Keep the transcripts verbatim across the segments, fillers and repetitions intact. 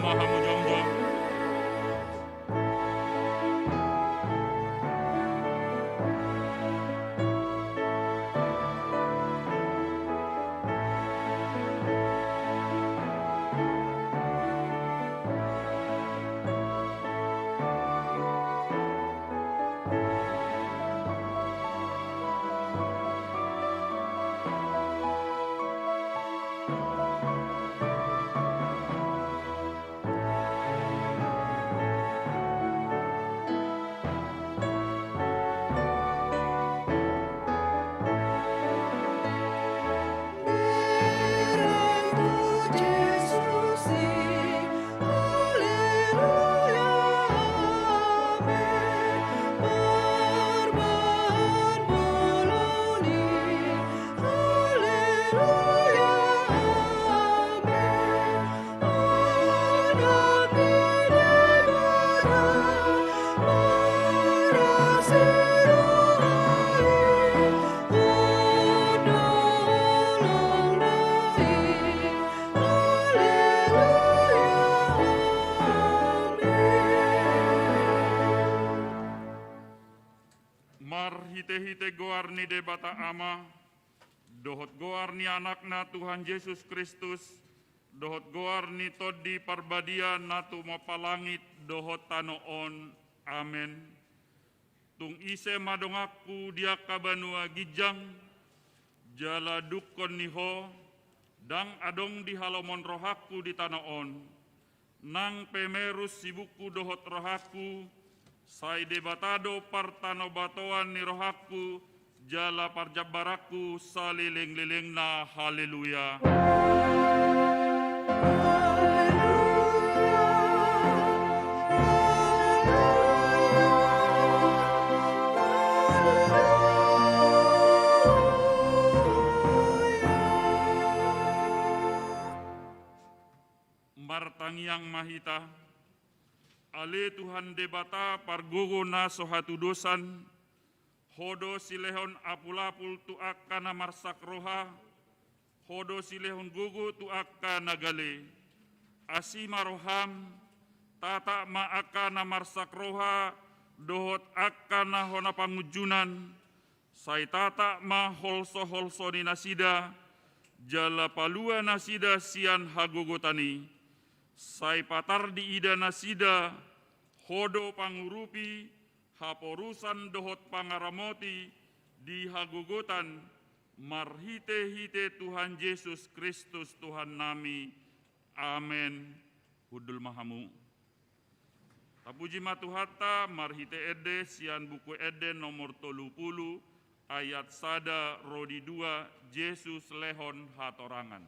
Mahamunyongjong. Marhitehite goar ni Debata Ama, dohot goar ni Anakna Tuhan Jesus Kristus, dohot goar ni Tondi Parbadia na tumompa langit dohot tano on. Amen. Tung ise ma donganku di angka banua ginjang, jala dungkon ni Ho, ndang adong di halomon rohangku di tano on. Nang pe merus sibukku dohot rohangku, sai Debata do partanobatoan ni rohangku, jala parjambaranku salelenglelengna. Haleluya. Martangiang ma hita. Ale Tuhan Debata pargogo na so hatudosan, Ho do silehon apulapul tu angka na marsak roha, Ho do silehon gogo tu angka na gale. Asi ma roham, tatap ma angka na marsak roha dohot angka na hona pangunjunan, sai tatap ma holsoholso ni nasida, jala palua nasida sian hagogotan i. Sai patar diida nasida, Ho do pangurupi haporusan dohot pangaramoti di hagogotan, marhitehite Tuhan Jesus Kristus Tuhannami. Amen. Hundul ma hamu. Tapuji ma Tuhanta marhite ende sian Buku Ende nomor tolu pulu, ayat sada ro di dua, Jesus lehon hatorangan.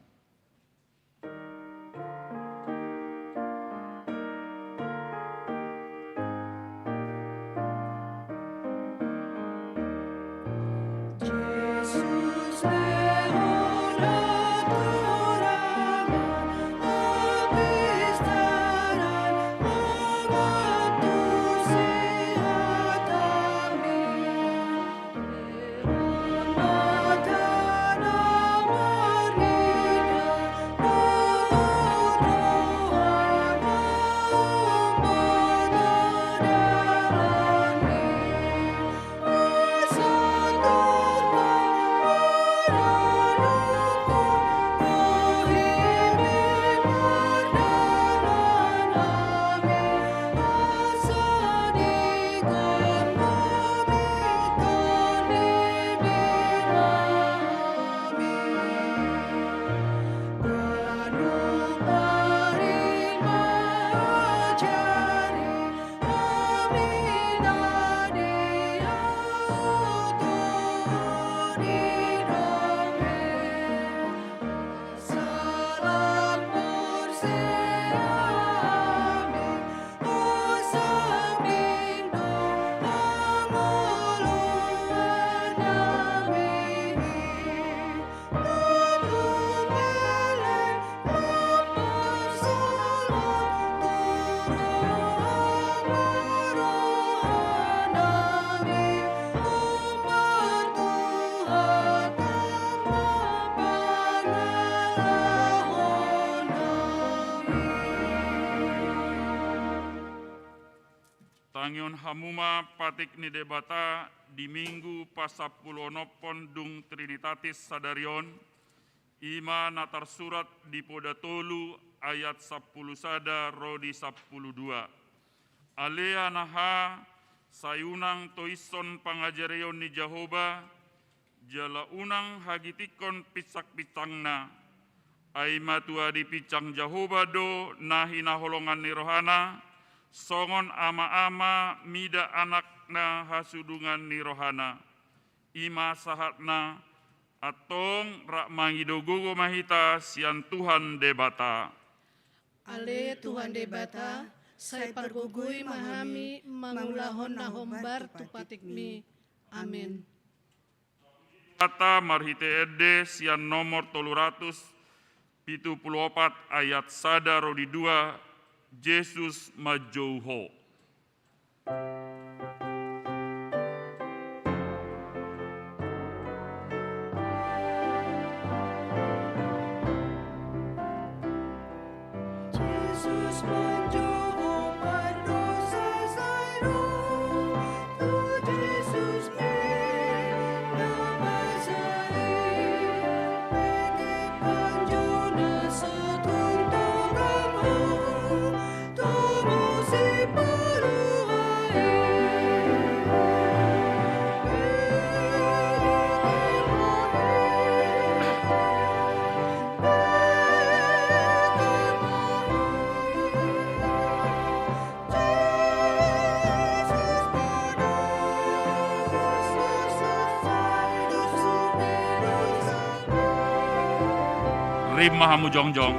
Tangihon hamu ma patik ni Debata di Minggu pasampuluonomhon dung Trinitatis sadari on, i ma na tarsurat di Poda tolu ayat sampulu sada ro di sampulu dua. Ale anaha, sai unang toishon pangajarion ni Jahowa, jala unang hagitingkon pinsangpinsangna. Ai matua dipinsang Jahowa do na hinaholongan ni rohana, songon amaama mida anakna hasudungan ni rohana. I ma sahatna, antong rap mangido gogo ma hita sian Tuhan Debata. Ale Tuhan Debata, sai pargogoi ma hami mangulahon na hombar tu patikmi. Amen. Kata marhite ende sian nomor tolu ratus pitu pulu opat ayat sada ro di dua, Jesus manjou ho. Rap ma hamu jongjong.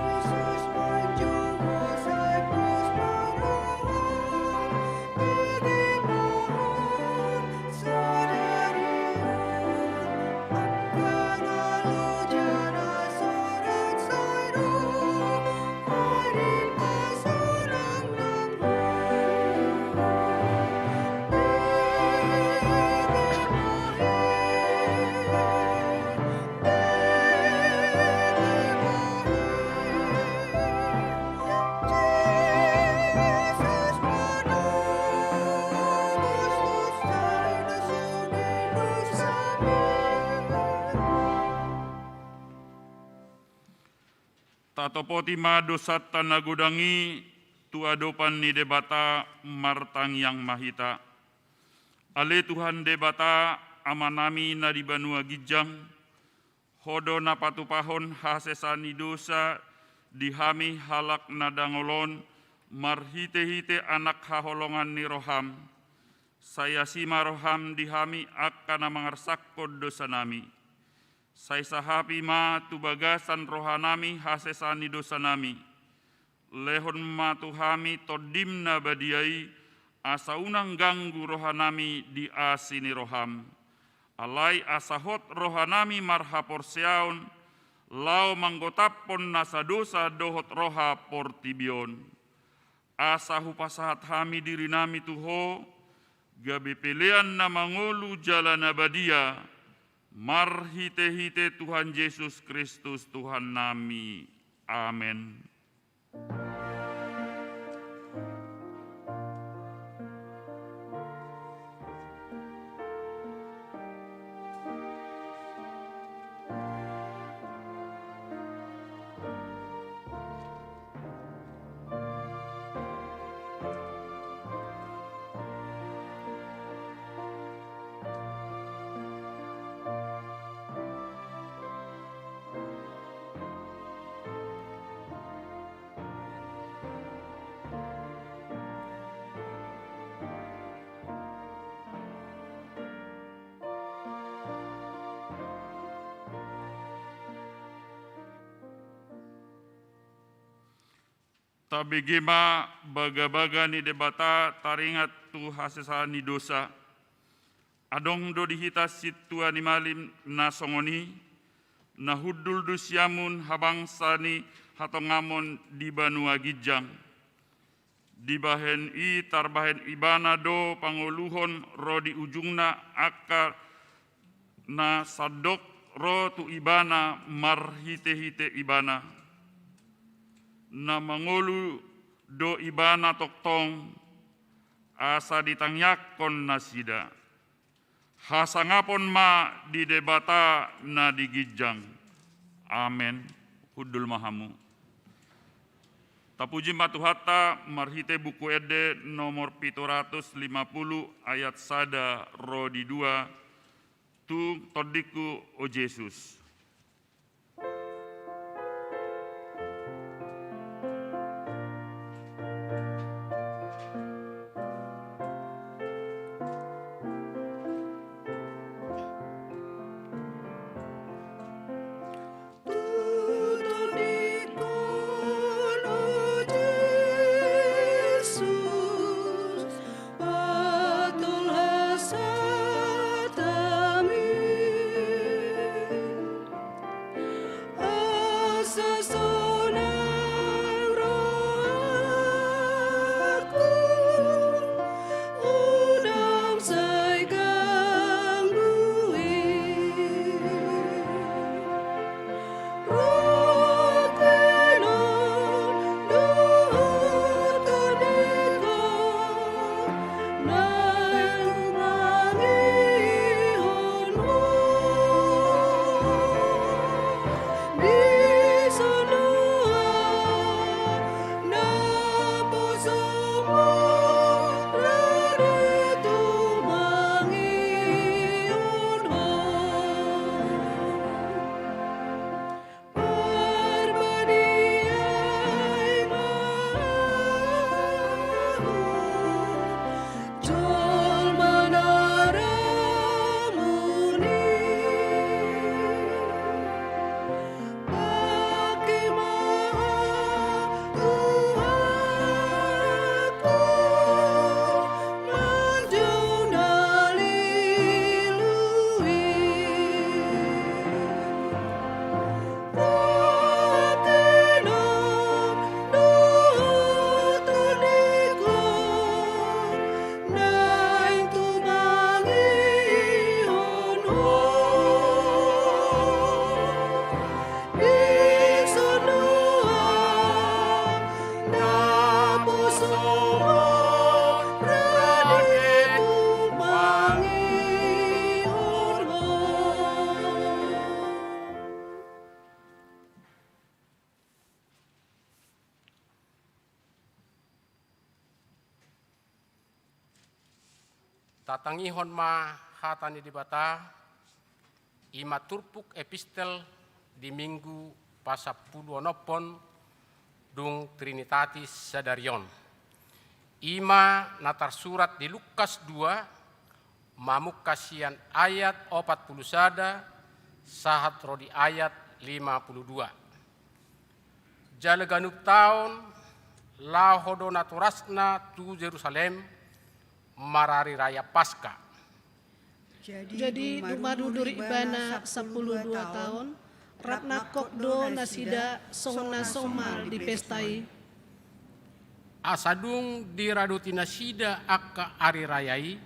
Tatopoti ma dosanta na godang i tu adopan ni Debata, martangiang ma hita. Ale Tuhan Debata, Amanami na di banua ginjang, Ho do na patupahon hasesaan ni dosa di hami halak na dangol on marhitehite Anak haholongan ni roham. Sai asi ma roham di hami angka na mangarsakkon dosanami. Sai sahapi ma tu bagasan rohanami hasesaan ni dosanami. Lehon ma tu hami Tondim na badia i, asa unang ganggu rohanami di asi ni roham. Alai asa hot rohanami marhaporseaon, laho manggotaphon nasa dosa dohot roha portibi on. Asa hupasahat hami dirinami tu Ho, gabe pelean na mangolu jala na badia, marhitehite Tuhan Jesus Kristus Tuhannami. Amen. Tabege ma bagabaga ni Debata taringot tu hasesaan ni dosa. Adong do di hita sintua ni malim na songon i, na hundul do siamun habangsa ni hatongamon di banua ginjang. Dibahen i tarbahen ibana do pangoluhon ro di ujungna angka na sandok ro tu ibana marhitehite ibana. Na mangolu do ibana tongtong, asa ditangiangkon nasida. Hasangapon ma di Debata na di ginjang. Amen. Hundul ma hamu. Tapuji ma Tuhanta marhite Buku Ende nomor pitu ratus lima puluh ayat sada ro di dua, tu Tondingku, o Jesus. Tatangihon ma hata ni Debata, i ma turpuk epistel di Minggu pasampuluonomhon dung Trinitatis sadari on. I ma na tarsurat di Lukas dua, mamungka sian ayat opat pulu sada sahat ro di ayat lima pulu dua. Jala ganup taon laho do natorasna tu Jerusalem marari raya Paska. Jadi dung marudur ibana sampulu dua taon, rap nangkok do nasida songon na somal di pesta i. Asa dung diradoti nasida angka ari raya i,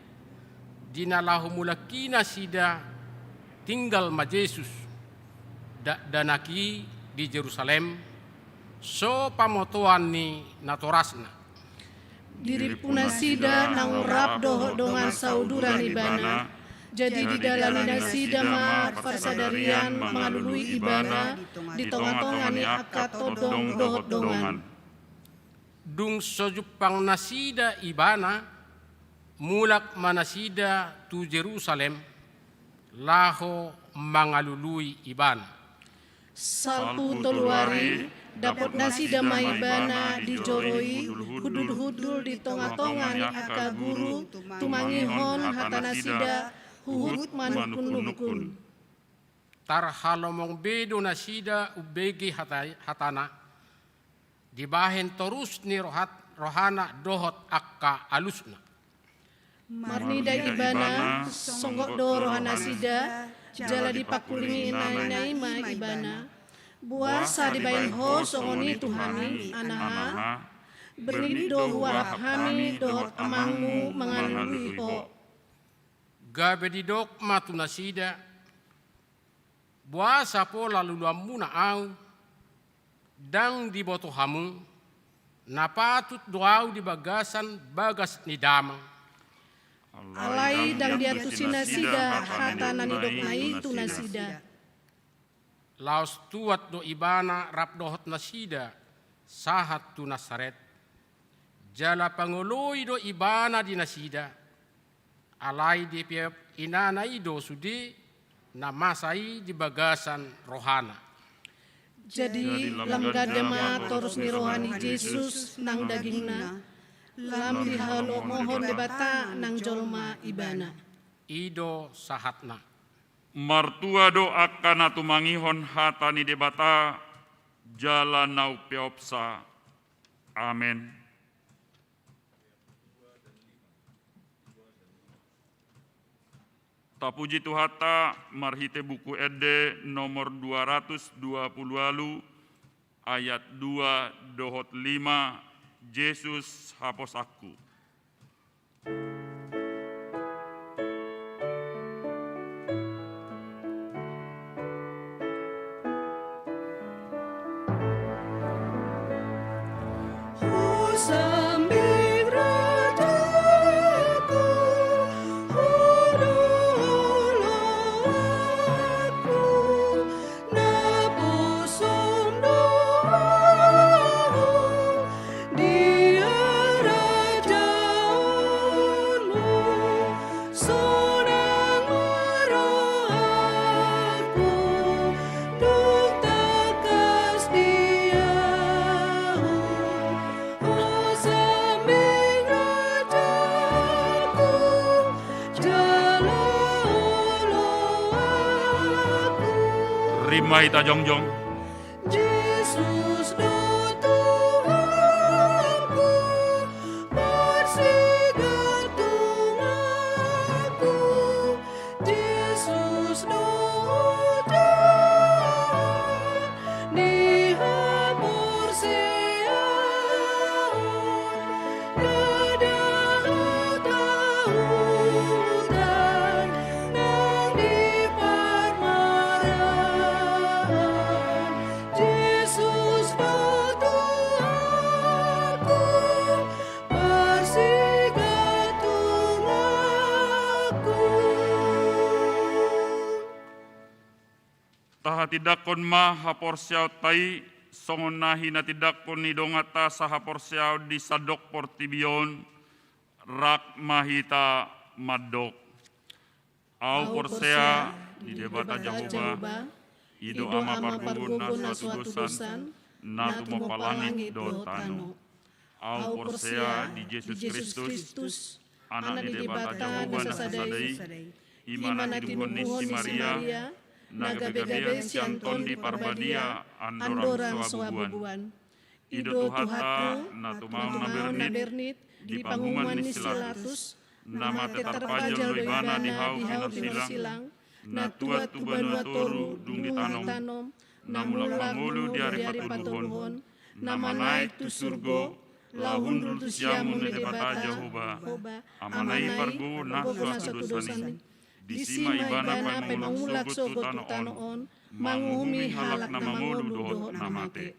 di na laho mulak i nasida, tinggal ma Jesus dakdanak i di Jerusalem, so pamotoan ni natorasna. Dirimpu nasida naung rap dohot dongan sauduran ibana, jadi didalani nasida ma parsadarian mangalului ibana di tongatonga ni angka tondong dohot dongan. Dung so jumpang nasida ibana, mulak ma nasida tu Jerusalem laho mangalului ibana. Salpu tolu ari, dapot nasida ma ibana di joro i, hundulhundul di tongatonga ni angka guru, tumangihon hata nasida, huhut manungkunnungkun. Tarhalomong be do nasida umbege hata-, hatana, dibahen torus ni rohat-, rohana dohot angka alusna. Marnida ibana, songgop do rohanasida, jala dipangkulingi naina i ma ibana. Boasa dibahen ho songon i tu hami, anaha? Bernit do huarap hami dohot amangmu mangalului ho. Gabe didok ma tu nasida, boasa pola luluanmuna ahu? Ndang diboto hamu, Na patut do ahu di bagasan bagas ni damang. Alai ndang diantusi nasida hata na nidokna i tu nasida. Laos tuat do ibana rap dohot nasida sahat tu Nasaret. Jala pangoloi do ibana di nasida. Alai dipeop inana i do sude na masa i di bagasan rohana. Jadi lam ganda ma torus ni roha ni Jesus nang dagingna, lam dihaholongohon Debata nang jolma ibana. I do sahatna. Martua do angka na tumangihon hata ni Debata jala na umpeopsa. Amen. Tapuji Tuhanta marhite Buku Ende nomor dua ratus dua puluh ualu, ayat dua dohot lima, Jesus haposanku. Di harajaonmu sonang ma rohangku, dung tangkas di ahu, o sambing rajaku, jala oloanku. Rap ma hita jongjong. Jesus do Tuhanku, parsigantunganku, Jesus do Tuhan ni haporseaon, ndada hata huhut nang di parmaraan. Jesus do Tuhanku, parsigantunganku. Tahatindangkon ma haporseaonta i, songon na hinatindangkon ni donganta sahaporseaon di sandok portibi on, rap ma hita mandok. Ahu porsea di Debata Jahowa, i do Ama pargogo na so hatudosan, na tumompa langit dohot tano. Ahu porsea di Jesus Kristus, Anak ni Debata Jahowa na sasada i, i ma na tinimuhon ni si Maria, na gabegabe sian Tondi Parbadia andorang so habubuan. I do Tuhanta, na tumaon na bernit di panguhuman ni si Latus, na mate tarpajal do ibana di hau pinarsilang, na tuat tu banua toru dung ditanom, na mulak mangolu di ari patoluhon, na manaek tu surgo, laho hundul tu siamun ni Debata Jahowa, Amana i pargogo na so hatudosan i. Disi ma ibana paimulak sogot tu tano on, manguhumi halak na mangolu dohot na mate.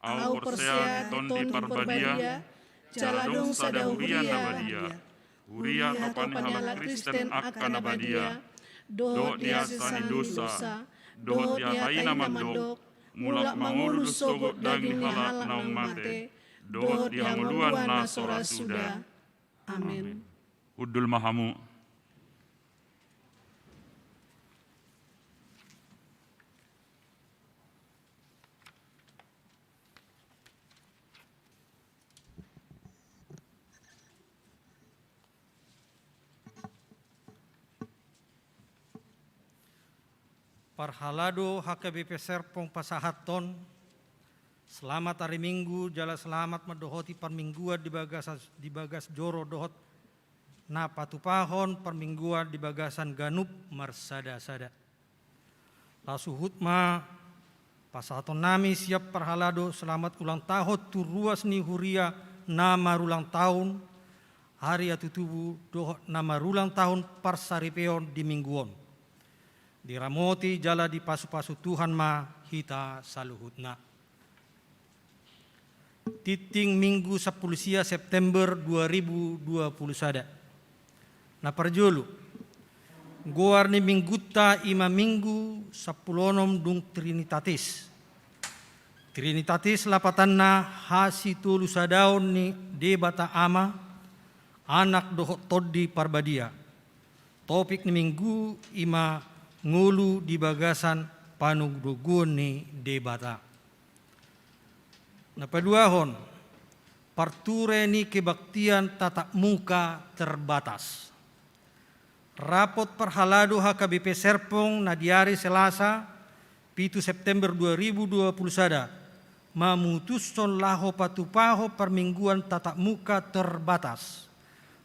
Ahu porsea di Tondi Parbadia, jala adong sada huria na badia, huria atopa ni halak Kristen angka na badia, dohot di hasesaan ni dosa, dohot di hata i na mandok, mulak mangolu do sogot daging ni halak naung mate, dohot di hangoluan na so ra suda. Amen. Hundul ma hamu. Parhalado H K B P Serpong pasahathon, selamat ari Minggu, jala selamat mandohoti parmingguan di bagas, di bagas joro dohot na patupahon parmingguan di bagasan ganup marsada-sada. Laos huhut ma pasahatonnami sian parhalado selamat ulang tahun tu ruas ni huria na marulang tahun, harian tutubu dohot na marulang tahun parsaripeon di Minggu on. Diramoti jala dipasupasu Tuhan ma hita saluhutna. Tintin Minggu sampulu sia September dua ribu dua pulu sada. Na parjolo, goar ni minggunta i ma Minggu sampulu onom dung Trinitatis. Trinitatis lapatanna hasitolusadaon ni Debata Ama, Anak dohot Tondi Parbadia. Topik ni Minggu i ma ngolu di bagasan panogunoguon ni Debata. Na paduahon, parture ni kebaktian tatap muka terbatas. Rapot parhalado H K B P Serpong na di ari Selasa, pitu September dua ribu dua pulu sada, mamutushon laho patupahon parmingguan tatap muka terbatas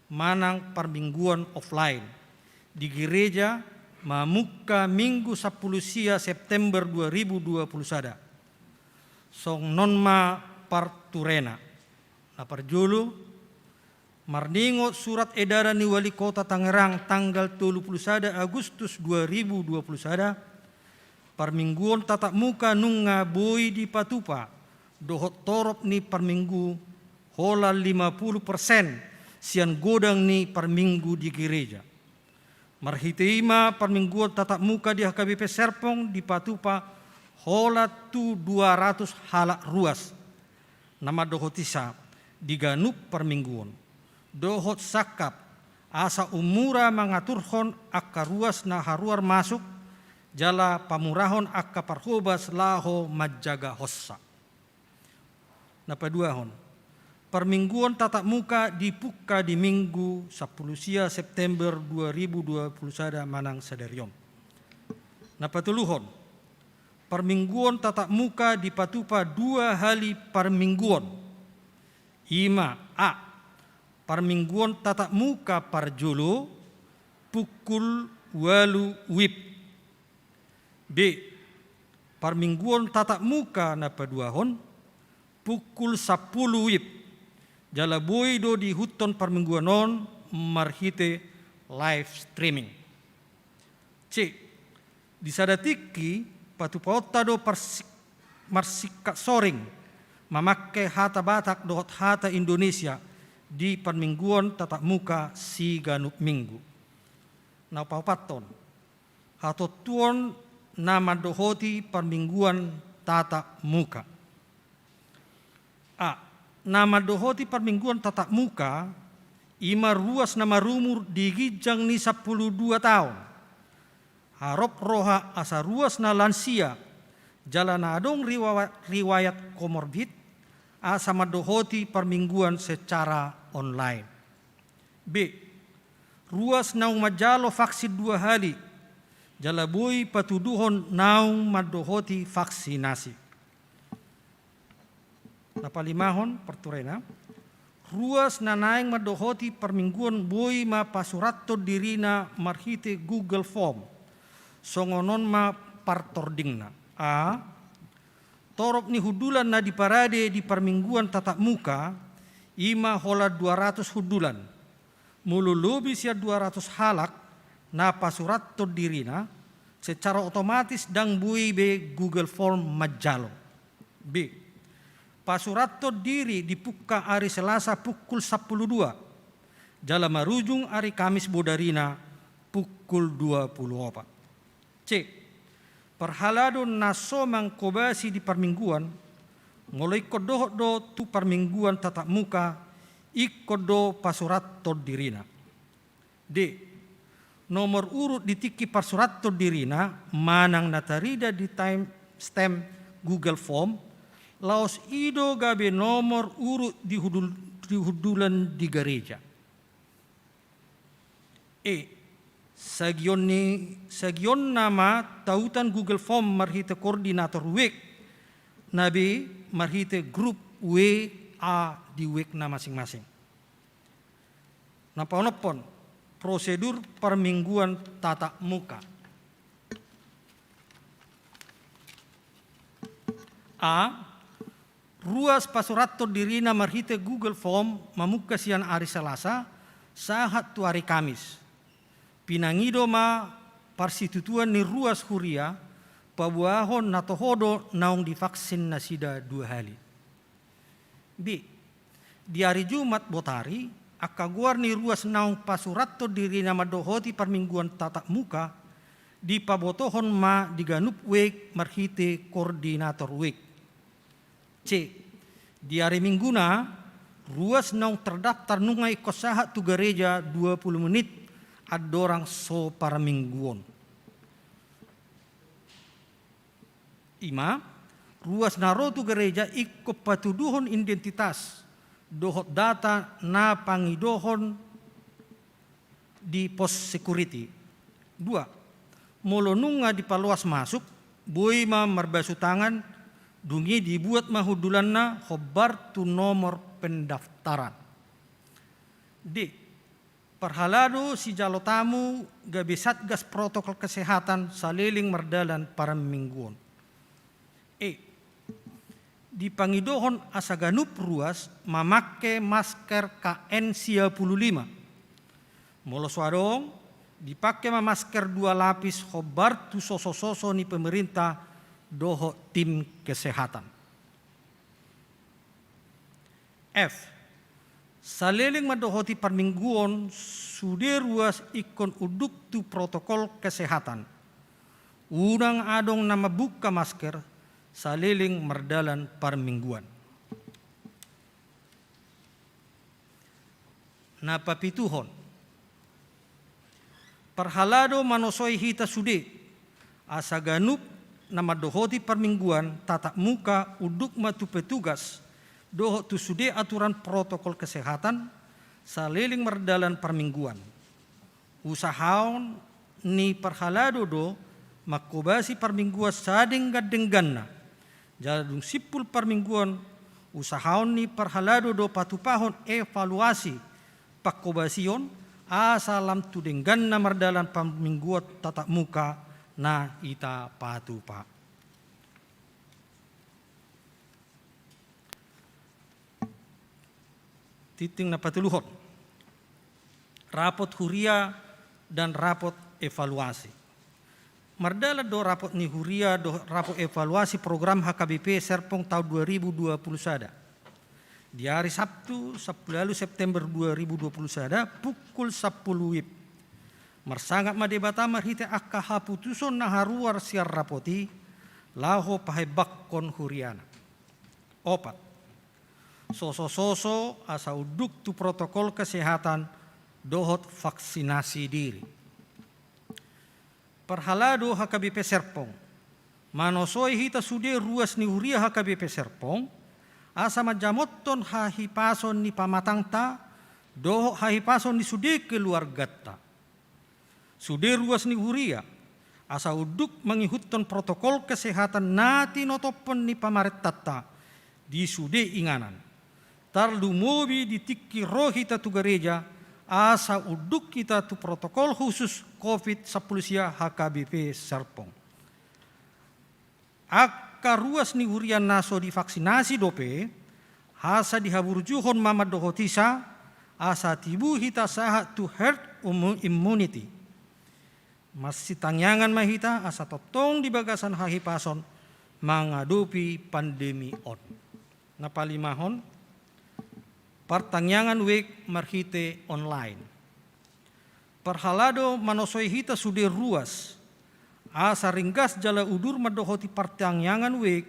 manang parmingguan offline di gereja mamungka Minggu sampulu sia September dua ribu dua pulu sada. Songon on ma parturena. Na parjolo, marningot surat edaran ni Wali Kota Tangerang tanggal tolu pulu sada Agustus dua ribu dua pulu sada, parmingguon tatap muka nunga boi dipatupa dohot torop ni parminggu holan lima pulu persen sian godang ni parminggu di gereja. Marhite i ma parmingguon tatap muka di H K B P Serpong dipatupa holan tu dua ratus halak ruas na mandohotisa di ganup parmingguon, dohot sangkap asa umura mangaturhon angka ruas na haruar masuk jala pamurahon angka parhobas laho manjagahonsa. Na paduahon, parmingguon tatap muka dipungka di Minggu sampulu sia September dua ribu dua pulu sada manang sadari on. Na patoluhon, parmingguon tatap muka dipatupa dua hali parmingguon. I ma: A, parmingguon tatap muka parjolo pukul ualu WIB. B, parmingguon tatap muka na paduahon pukul sampulu WIB. Jala boi do diihuthon parmingguon on marhite live streaming. C, di sada tingki patupaonta do parsik-, marsingkat soring mamangke hata Batak dohot hata Indonesia di parmingguon tatap muka siganup minggu. Na paopathon, hatontuon na mandohoti parmingguan tatap muka. A, na mandohoti parmingguan tatap muka i ma ruas na marumur di ginjang ni sampulu dua taon. Harop roha asa ruas na lansia jala na adong riwa-, riwayat komorbid asa mandohoti parmingguan secara online. B, ruas naung manjalo vaksin dua hali jala boi patuduhon naung mandohoti vaksinasi. Na palimahon parturena, ruas na naeng mandohoti parmingguan boi ma pasurathon dirina marhite Google Form. Songon on ma partordingna. A, torop ni hundulan na diparade di parmingguan tatap muka i ma holan dua ratus hundulan. Molo lobi sian dua ratus halak na pasurathon dirina, secara otomatis ndang boi be Google Form manjalo. B, pasurathon diri dipungka ari Selasa pukul sampulu dua jala marujung ari Kamis bodarina pukul dua pulu opat. C, parhalado na so mangkobasi di parmingguan, molo ingkon dohot do tu parmingguan tatap muka, ingkon do pasurathon dirina. D, nomor urut di tingki parsurathon dirina manang na tarida di timestamp Google Form, laos i do gabe nomor urut di hudul-, di hundulan di gareja. E, sagion ni, sagionna ma tautan Google Form marhite koordinator W E K na be marhite grup W A di W E K na masing-masing. Na paonomhon, prosedur parmingguan tatap muka. A, ruas pasurathon dirina marhite Google Form mamungka sian ari Selasa sahat tu ari Kamis. Pinangido ma parsitutuan ni ruas huria paboahon na toho do naung divaksin nasida dua hali. B. Di ari Jumat botari, angka goar ni ruas naung pasurathon dirina mandohoti parmingguan tatap muka, dipabotohon ma di ganup wijk marhite koordinator wijk. C. Di ari Mingguna, ruas naung terdaftar nunga ingkon sahat tu gareja dua pulu menit andorang so parmingguon. Lima. Ruas na ro tu gareja ingkon patuduhon identitas dohot data na pangidohon di pos security. Dua. Molo nunga dipaloas masuk, boi ma marbasu tangan, dung i dibuat ma hundulanna hombar tu nomor pendaftaran. D. Parhalado sijalo tamu gabe satgas protokol kesehatan saleleng mardalan parmingguon. E. Dipangidohon asa ganup ruas mamangke masker K N sia pulu lima. Molo so adong, dipangke ma masker dua lapis hombar tu sosososo ni pemerintah dohot tim kesehatan. F. Saleleng mandohoti parmingguon, sude ruas ingkon unduk tu protokol kesehatan. Unang adong na mambuka masker saleleng mardalan parmingguan. Na papituhon. Parhalado manosoi hita sude, asa ganup na mandohoti parmingguan tatap muka unduk ma tu petugas dohot tu sude aturan protokol kesehatan saleleng mardalan parmingguan. Usahaon ni parhalado do mangkobasi parmingguan sadenggan-dengganna. Jala dung simpul parmingguan, usahaon ni parhalado do patupahon evaluasi pangkobasion, asa lam tu dengganna mardalan parmingguan tatap muka na hita patupa. Tingting na patoluhon. Rapot huria dan rapot evaluasi. Mardalan do rapot ni huria dohot rapot evaluasi program H K B P Serpong taon dua ribu dua pulu sada. Di ari Sabtu, sampulu ualu September dua ribu dua pulu sada, pukul sampulu wib. Marsangap ma Debata marhite angka haputuson na haruar sian rapot i, laho pahembangkon huriana. Opat. Sosososo asa unduk tu protokol kesehatan dohot vaksinasi diri. Parhalado H K B P Serpong. Manosoi hita sude ruas ni huria H K B P Serpong, asa manjamothon hahipason ni pamatangta, dohot hahipason ni sude keluarganta. Sude ruas ni huria, asa unduk mangihuthon protokol kesehatan na tinotophon ni pamarentanta di sude inganan. Tarlumobi di tingki ro hita tu gareja, asa unduk hita tu protokol khusus covid sampulu sia H K B P Serpong. Angka ruas ni huria na so divaksinasi dope, asa dihaburjuhon ma mandohotisa, asa tibu hita sahat tu herd immu-, immunity. Marsitangiangan ma hita, asa tongtong di bagasan hahipason mangadopi pandemi on. Na palimahon, partangiangan wijk marhite online. Parhalado manosoi hita sude ruas, asa ringgas jala udur mandohoti partangiangan wijk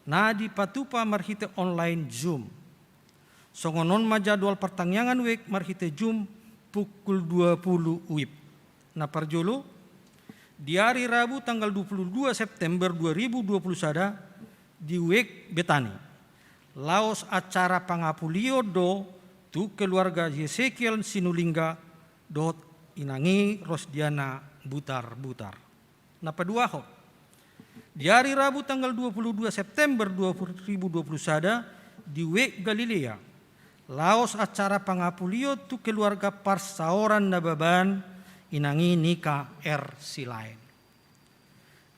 na dipatupa marhite online Zoom. Songon on ma jadwal partangiangan wijk marhite Zoom pukul dua pulu wib. Na parjolo, di ari Rabu tanggal dua pulu dua September dua ribu dua pulu sada di wijk Betani. Laos acara pangapulion do tu keluarga Yesekiel Sinulingga dohot inang i Rosdiana Butarbutar. Na paduahon, di ari Rabu tanggal dua pulu dua September dua ribu dua pulu sada di wijk Galilea, laos acara pangapulion tu keluarga parsaoran Nababan, inang i Nika R Silaen.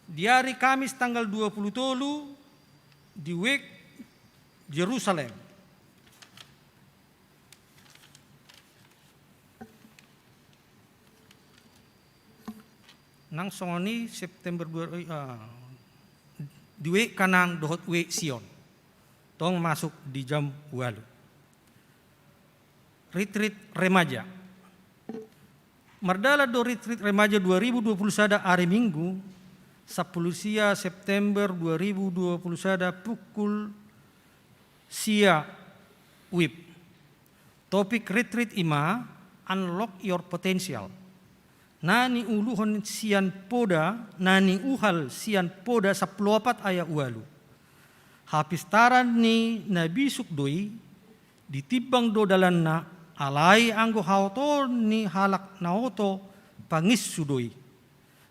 Di ari Kamis tanggal dua pulu tolu di wijk Jerusalem. Nang songon i September dua, ah, di wijk Kanaan dohot wijk Sion. Tong masuk di jam ualu. Ritrit remaja. Mardalan do Ritrit Remaja dua ribu dua puluh sada ari Minggu, sampulu sia September dua ribu dua puluh sada pukul sia wib. Topik Ritrit i ma Unlock Your Potential. Na niuluhon sian poda, na niuhal sian poda sampulu opat ayat ualu. Hapistaran ni na bisuk do i, ditimbang do dalanna, alai anggo haotoon ni halak na oto panginsu do i.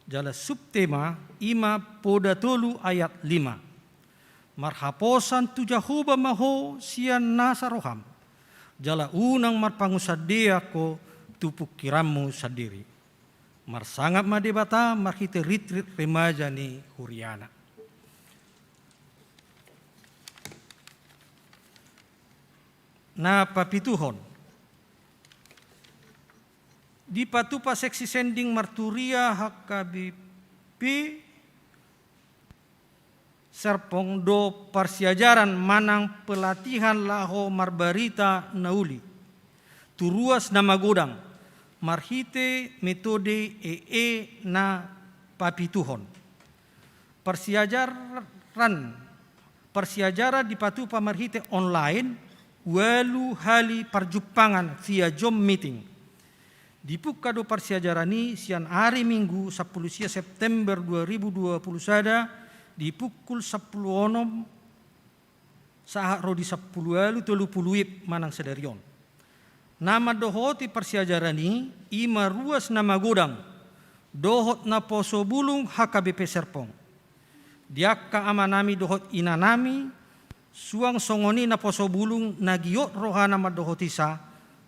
Jala subtema i ma poda tolu ayat lima. Marhaposan tu Jahowa ma ho sian nasa roham, jala unang marpangunsandean ho tu pungkiranmu sandiri. Marsangap ma Debata marhite Ritrit Remaja ni huriana. Na papituhon. Dipatupa seksi sending marturia H K B P Serpong do parsiajaran manang pelatihan laho marbarita na uli tu ruas na magodang marhite metode E E na papituhon. Parsiajaran, parsiajaran dipatupa marhite online, ualu hali parjumpangan via Zoom meeting. Dipungka do parsiajaran i sian ari Minggu sampulu sia September dua ribu dua puluh sada di pukul sampulu onom sahat ro di sampulu ualu tolu pulu wib manang sadari on. Na mandohoti parsiajaran i, i ma ruas na magodang dohot naposo bulung H K B P Serpong. Di angka amanami dohot inanami, suang songon i naposo bulung na giot rohana mandohotisa,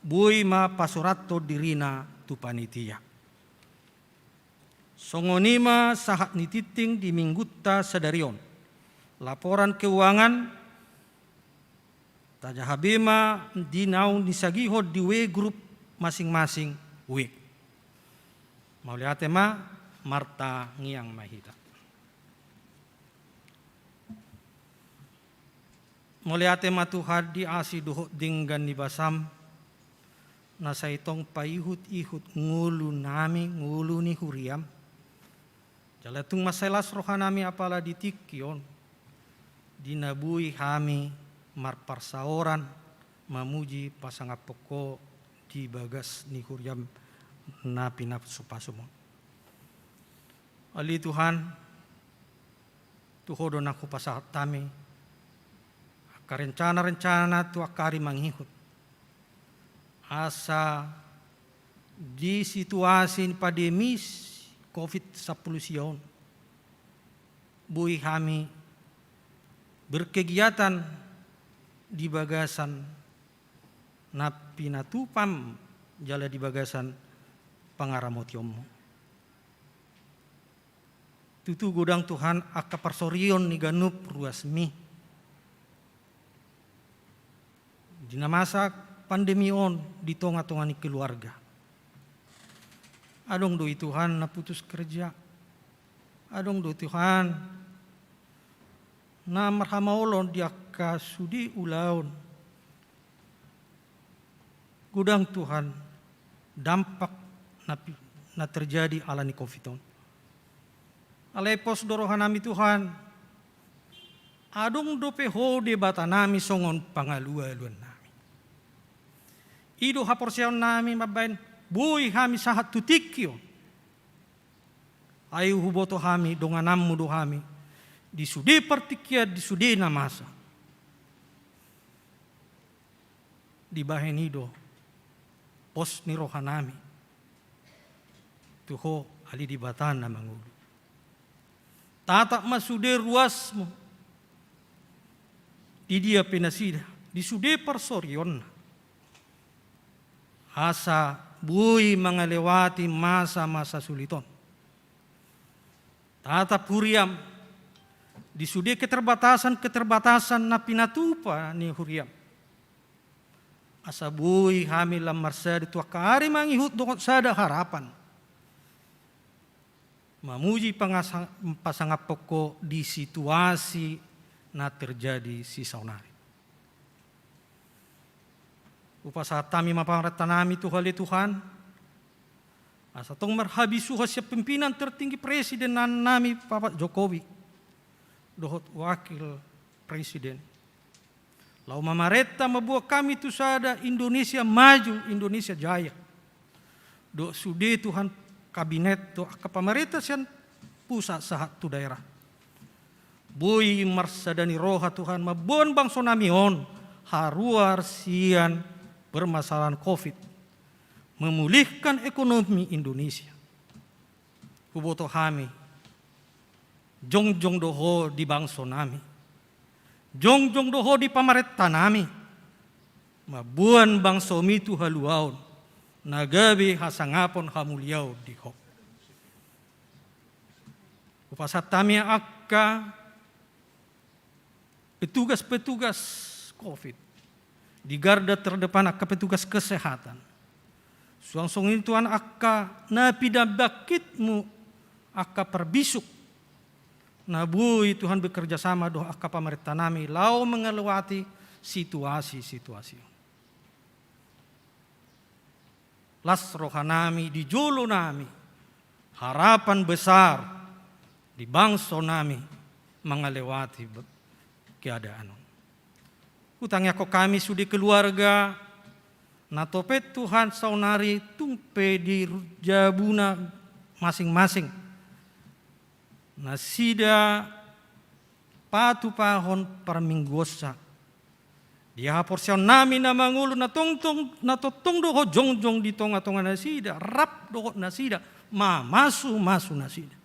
boi ma pasurathon dirina tu panitia. Songon i ma sahat ni tingting di Minggunta sadari on. Laporan keuangan tajaha be ma di naung nisagihon di W grup masing-masing W. Mauliate ma, martangiang ma hita. Mauliate ma Tuhan di asi dohot denggan ni basam, na sai tong paihut-ihut ngolunami, ngolu ni huriam. Jala tung mansai las rohanami apala di tingki on, di na boi hami marparsaoran, mamuji pasangaphon Ho di bagas ni huriam na pinasupasu-Mu. Ale Tuhan, tu Ho do nang hupasahat hami angka rencana-rencana tu angka ari mangihut. Asa di situasi pandemi covid sampulu sia on, boi hami berkegiatan di bagasan na pinatupa-M jala di bagasan pangaramotion-Mu. Tutu godang Tuhan angka parsorion ni ganup ruas-Mi di na masa pandemi on di tonga-tonga ni keluarga. Adong do i Tuhan na putus kerja. Adong do Tuhan na marhamaolon di angka sude ulaon. Godang Tuhan dampak na pi-, na terjadi ala ni covid on. Alai pos do rohanami Tuhan, adong dope Ho Debatanami songon pangalualuannami. I do haporseaonnami mambahen boi hami sahat tu tingki on. Ai huboto hami donganan-Mu do hami di sude partingkian, di sude na masa. Dibahen i do pos ni rohanami tu Ho, ale Debata na mangolu. Tatap ma sude ruas-Mu di dia pe nasida, di sude parsorionna, asa boi mangalewati masa-masa sulit on. Tatap huriam di sude keterbatasan-keterbatasan na pinatupa ni huriam, asa boi hami lam marsada tu angka ari mangihut dohot sada harapan, mamuji pangasa-, pasangaphon Ho di situasi na terjadi sisaonari. Hupasahat hami ma pamarenta nami tu Ho ale Tuhan, asa tong marhabisuhon sian pimpinan tertinggi, presiden nami Bapak Jokowi dohot wakil presiden, laho mamarenta mamboan hami tu sada Indonesia maju, Indonesia jaya. Dohot sude Tuhan, kabinet dohot angka pamarenta sian pusat sahat tu daerah. Boi marsada ni roha Tuhan mamboan bangso nami on haruar sian permasalahan covid, memulihkan ekonomi Indonesia. Huboto hami, jongjong do Ho di bangso nami, jongjong do Ho di pamarenta nami, mamboan bangsomi tu haluaon na gabe hasangapon hamuliaon di Ho. Hupasahat hami angka petugas-petugas covid di garda terdepan, angka petugas kesehatan. Suang songon i Tuhan angka na pinambangkitmu, angka parbisuk na boi Tuhan bekerja sama dohot angka pamarenta nami laho mengelewati situasi-situasi. Las roha nami di jolo nami, harapan besar di bangso nami mengelewati be-, keadaan on. Hutangiangkon hami sude keluarga na topet Tuhan saonari tung pe di ru-, jabuna masing-masing. Nasida patupahon parmingguonsa. Di haporseaon nami na mangolu na tongtong, na tongtong do Ho jongjong di tonga-tonga nasida, rap dohot nasida, mamasu-masu nasida.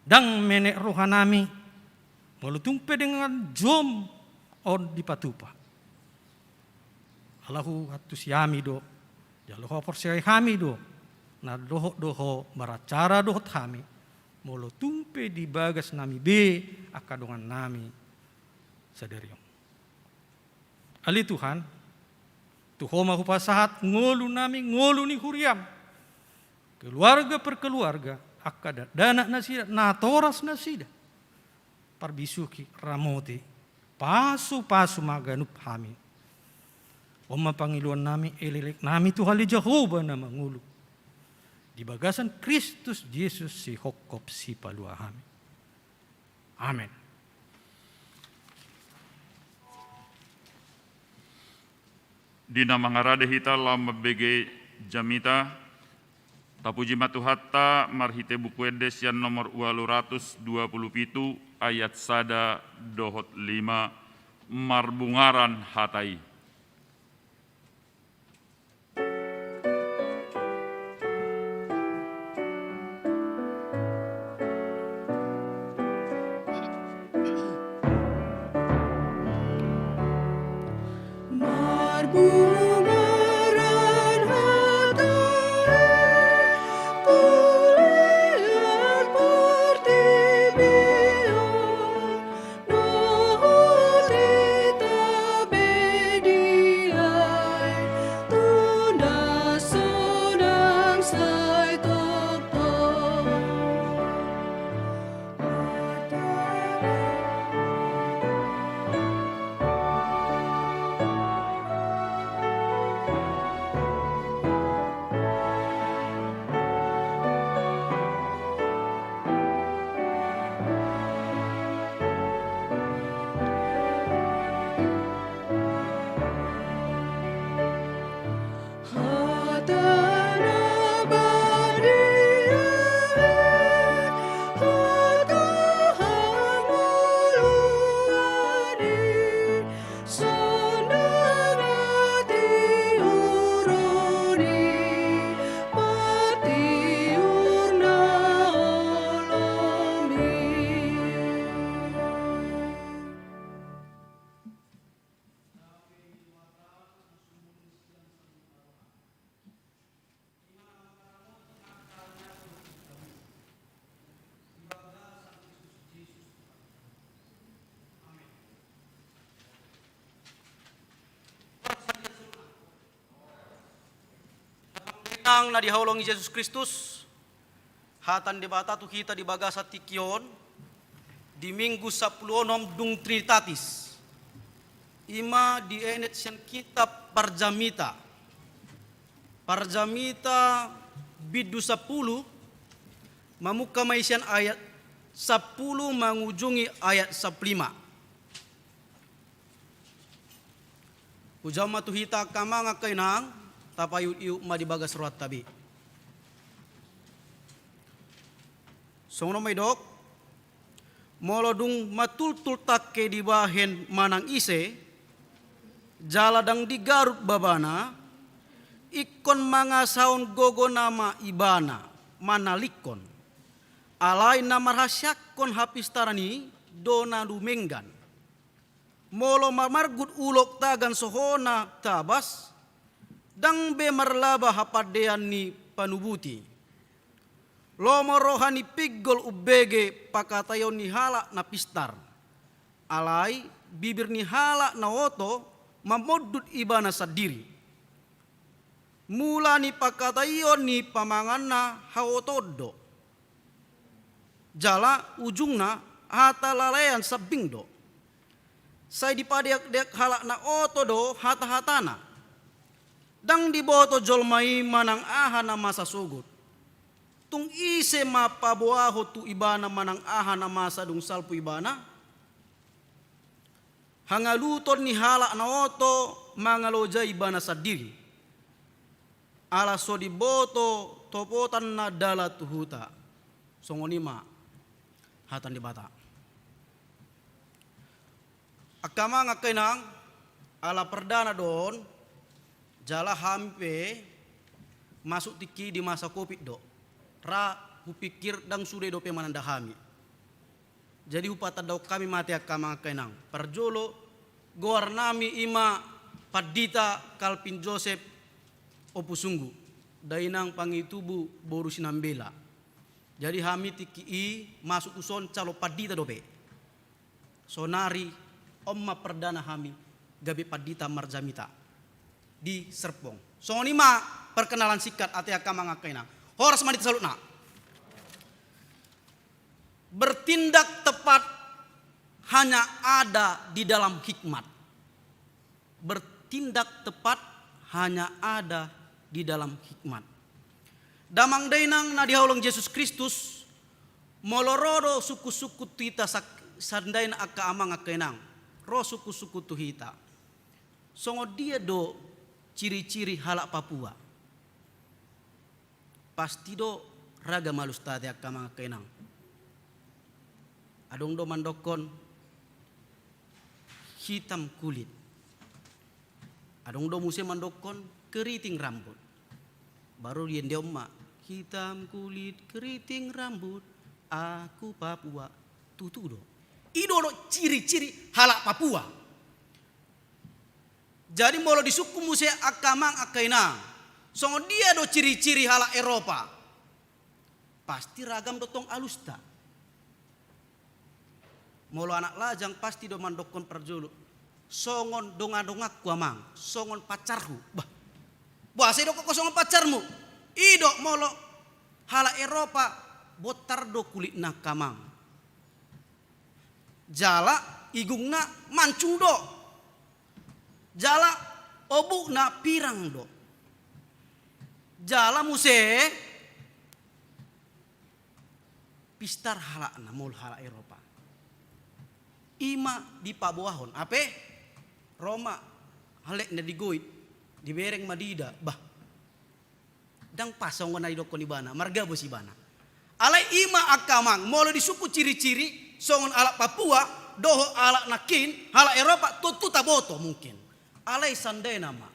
Ndang menek roha nami molo tung pe dengan jom on dipatupa. Ala huantusi hami do, jala huhaporseai hami do, na dohot do Ho beracara dohot hami, molo tung pe di bagas nami be angka dongan nami sadari on. Ale Tuhan, tu Ho ma hupasahat ngolu nami, ngolu ni huriam, keluarga per keluarga, angka dakdanak nasida, natoras nasida. Parbisuhi, ramoti, pasu-pasu ma ganup hami. On ma pangidoan nami, elek-elek nami tu Ho ale Jahowa na mangolu, di bagasan Kristus Jesus, sihophop sipalua hami. Amen. Di na mangarade hita laho mambege jamita, tapuji ma Tuhanta marhite Buku Ende sian nomor ualu ratus dua pulu pitu, ayat sada dohot lima, marbungaran hata i. Nang na dihaholongi Jesus Kristus, hata ni Debata tu hita di bagasan tingki on, di Minggu sampulu onom dung Trinitatis. I ma dienet sian kitab Parjamita. Parjamita bindu sampulu, mamungka ma i sian ayat sampulu mangujungi ayat sampulu lima. Hujalo ma tu hita angka amang angka inang, tapaiut-iut ma di bagas rohanta be. Songon on ma didok, molo dung matultul tangke dibahen manang ise, jala ndang digarut babana, ingkon mangasahon gogona ma ibana manalingkon. Alai na marhasianghon hapistaran i do na dumenggan. Molo mamargut ulok tagan sohona tabas, ndang be marlaba hapandean ni panubuti. Lomo roha ni pinggol umbege pangkataion ni halak na pistar. Alai bibir ni halak na oto mamondut ibana sandiri. Mula ni pangkataion ni pamanganna haotoon do. Jala ujungna hata lalaean sambing do. Sai dipadeakdeak halak na oto do hatahatana. Ndang diboto jolma i manang aha na masa sogot. Tung ise ma paboahon tu ibana manang aha na masa dung salpu ibana? Hangaluton ni halak na oto mangalojai ibana sandiri. Ala so diboto topotanna dalan tu huta. Songon i ma hata ni Debata. Angka amang angka inang, ala perdana do on, jala hami pe masuk tingki di masa covid do. Ra hupikir ndang sude dope mananda hami. Jadi hupatandahon hami ma ate angka amang angka inang. Parjolo goar nami i ma Pandita Kalvin Joseph Ompusunggu, dainang Pangitubu boru Sinambela. Jadi hami tingki i masuk tuson calon pandita dope. Sonari on ma perdana hami gabe pandita marjamita di Serpong. Songon i ma perkenalan singkat ate angka amang angka inang. Horas ma di hita saluhutna. Bertindak tepat hanya ada di dalam hikmat. Bertindak tepat hanya ada di dalam hikmat. Damang dainang na dihaholongi Jesus Kristus, molo ro do sungkunsungkun tu hita sak-, sandaina angka amang angka inang, ro sungkunsungkun tu hita. Songon dia do ciri-ciri halak Papua? Pasti do ragam alusta ate angka amang angka inang. Adong do mandokkon hitam kulit. Adong do muse mandokkon keriting rambut. Baru diendeon ma, hitam kulit keriting rambut, aku Papua. Tutu do. I do do ciri-ciri halak Papua. Jadi molo disungkun muse angka amang angka inang, songon dia do ciri-ciri halak Eropa? Pasti ragam do tong alusta. Molo anak lajang pasti do mandokkon parjolo, songon donga-donganku amang, songon pacarhu. Bah. Boasa idokkon ho songon pacarmu? I do molo halak Eropa, bontar do kulitna angka amang. Jala igungna mancung do. Jala obukna pirang do. Jala muse pistar halakna molo halak Eropa. I ma dipaboahon. Ape? Ro ma halak na digoit, dibereng ma diida. Bah. Ndang pas songon na didokkon ibana, margabus ibana. Alai i ma angka amang, molo disungkun ciri-ciri, songon halak Papua, dohot halak nangkin, halak Eropa, tontu taboto mungkin. Alai sandaina ma,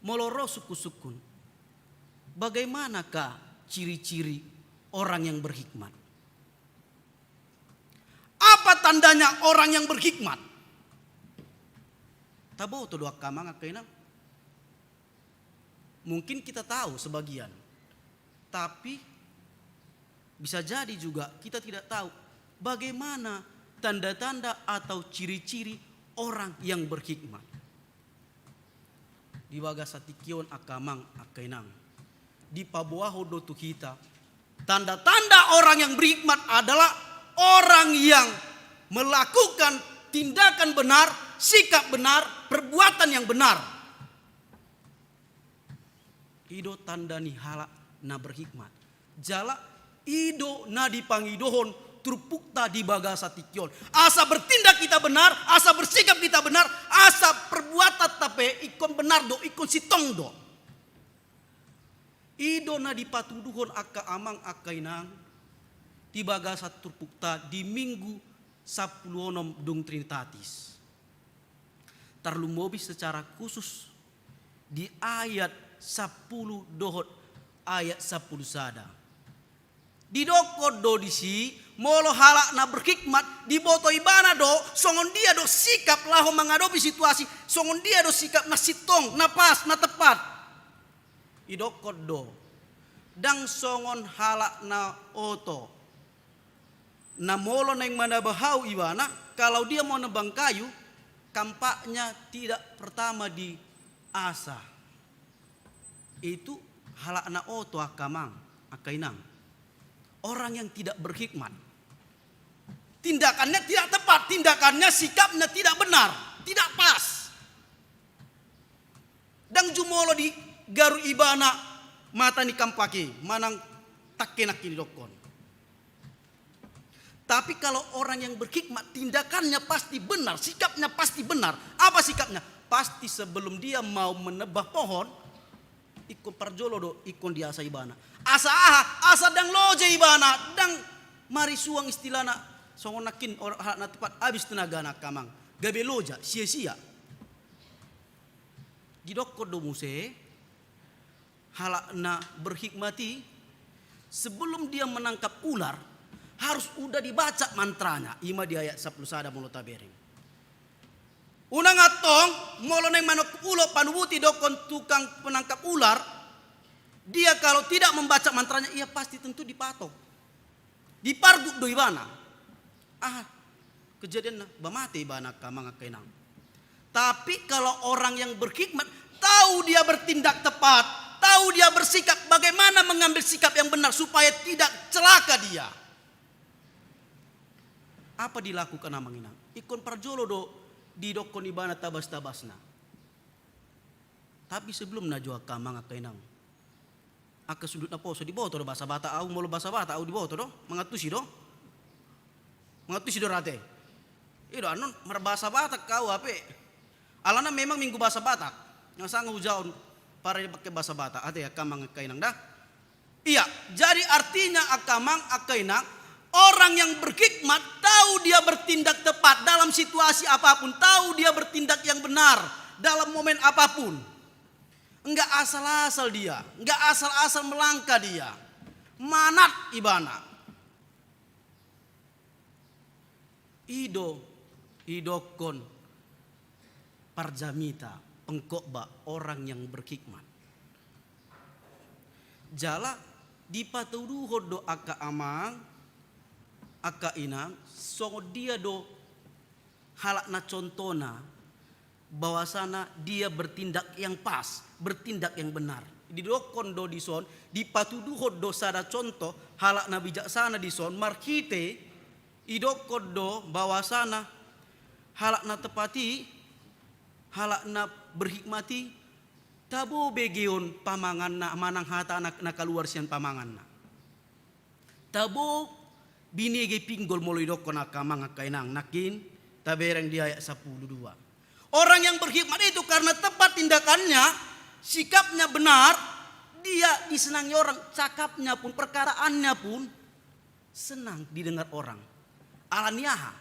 molo ro sungkunsungkun, bagaimanakah ciri-ciri orang yang berhikmat? Apa tandanya orang yang berhikmat? Taboto do angka amang angka inang? Mungkin kita tahu sebagian, tapi bisa jadi juga kita tidak tahu bagaimana tanda-tanda atau ciri-ciri orang yang berhikmat. Di bagasan tingki on angka amang angka inang, dipaboahon do tu hita. Tanda-tanda orang yang berhikmat adalah orang yang melakukan tindakan benar sikap benar, perbuatan yang benar. I do tanda ni halak na berhikmat. Jala i do na dipangidohon turpukta di bagasan tingki on. Asa bertindak kita benar, asa bersikap kita benar, asa perbuatanta pe ingkon benar do, ingkon sintong do. I do na dipatuduhon angka amang angka inang di bagasan turpukta di Minggu sampulu onom dung Trinitatis. Tarlumobi secara khusus di ayat sampulu dohot ayat sampulu sada. Didokkon do disi, molo halak na berhikmat, diboto ibana do songon dia do sikap laho mangadopi situasi, songon dia do sikap na sintong, na pas, na tepat. Didokkon do, ndang songon halak na oto, na molo naeng manebang hau ibana, kalau dia mau nebang kayu, kampaknya tidak pertama diasah. Itu halak na oto, angka amang, angka inang. Orang yang tidak berhikmat. Tindakannya tidak tepat, tindakannya, sikapnya tidak benar, tidak pas. Ndang jumolo digarut ibana mata ni kampak i, manang tangke nangkin didokkon. Tapi kalau orang yang berhikmat, tindakannya pasti benar, sikapnya pasti benar. Apa sikapnya? Pasti sebelum dia mau menebang pohon, ingkon parjolo do, ingkon diasah ibana. Asa aha? Asa ndang loja ibana, ndang marisuang istilahna, songon nangkin or-, halak na tepat, habis tenagana, angka amang. Gabe loja, sia-sia. Didokkon do muse, halak na berhikmat i, sebelum dia menangkap ular, harus udah dibaca mantranya. I ma di ayat sampulu sada molo tabereng. Unang antong, molo naeng manangkap ular, panubuti, didokkon tukang penangkap ular, dia kalau tidak membaca mantranya, ia pasti tentu dipatok. Diparguk do ibana. Ah, kejadianna, ba mate ibana, angka amang, angka inang. Tapi kalau orang yang berhikmat, tahu dia bertindak tepat, tahu dia bersikap, bagaimana mengambil sikap yang benar supaya tidak celaka dia. Apa dilakukan, amang inang? Ingkon parjolo do didokkon ibana tabas-tabasna. Tapi sebelumna jo, angka amang, angka inang, angka sundut naposo, diboto do bahasa Batak au? Molo bahasa Batak au diboto do, mangantusi do. Mangantusi do rate. I do, annon marbahasa Batak au, hape alana memang Minggu Bahasa Batak, nga sanga hujaha on parade pake bahasa Batak, ate, angka amang, angka inang da. Iya, jadi artinya, angka amang, angka inang, orang yang berhikmat tahu dia bertindak tepat dalam situasi apapun, tahu dia bertindak yang benar dalam momen apapun. Enggak asal-asal dia, enggak asal-asal melangkah dia. Manat ibana. I do didokkon parjamita, pengkhotbah, orang yang berhikmat. Jala dipatuduhon do, angka amang, angka inang, songon dia do halak na contohna, bahwasana dia bertindak yang pas, bertindak yang benar. Didokkon do dison, dipatuduhon do sada contoh halak na bijaksana dison, marhite didokkon do bahwasana halak na tepat i, halak na berhikmat i, tabo begeon pamanganna manang hata na, na kaluar sian pamanganna. Tabo binege pinggol, molo didokkon, angka amang, angka inang, nangkin tabereng di ayat sampulu dua. Orang yang berhikmat itu karena tepat tindakannya, sikapnya benar, dia disenangi orang, cakapnya pun, perkaraannya pun senang didengar orang. Ala ni aha?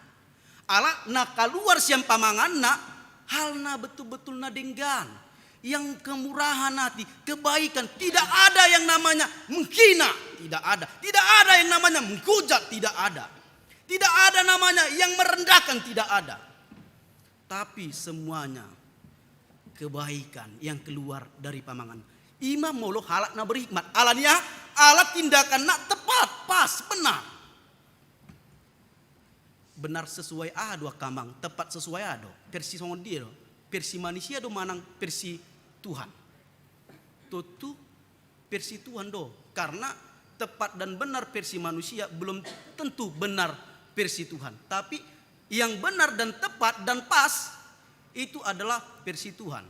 Ala na kaluar sian pamanganna hal na betul-betul na denggan, yang kemurahan hati, kebaikan. Tidak ada yang namanya menghina, tidak ada. Tidak ada yang namanya menghujat, tidak ada. Tidak ada namanya yang merendahkan, tidak ada. Tapi semuanya kebaikan yang keluar dari pamangan. I ma molo halak na berhikmat. Ala ni aha? Ala tindakanna tepat, pas, benar. Benar sesuai aha do, angka amang? Tepat sesuai aha do? Versi songon dia do? Versi manusia do manang versi Tuhan? Tontu versi Tuhan do. Karena tepat dan benar versi manusia belum tentu benar versi Tuhan. Tapi yang benar dan tepat dan pas, Itu adalah versi Tuhan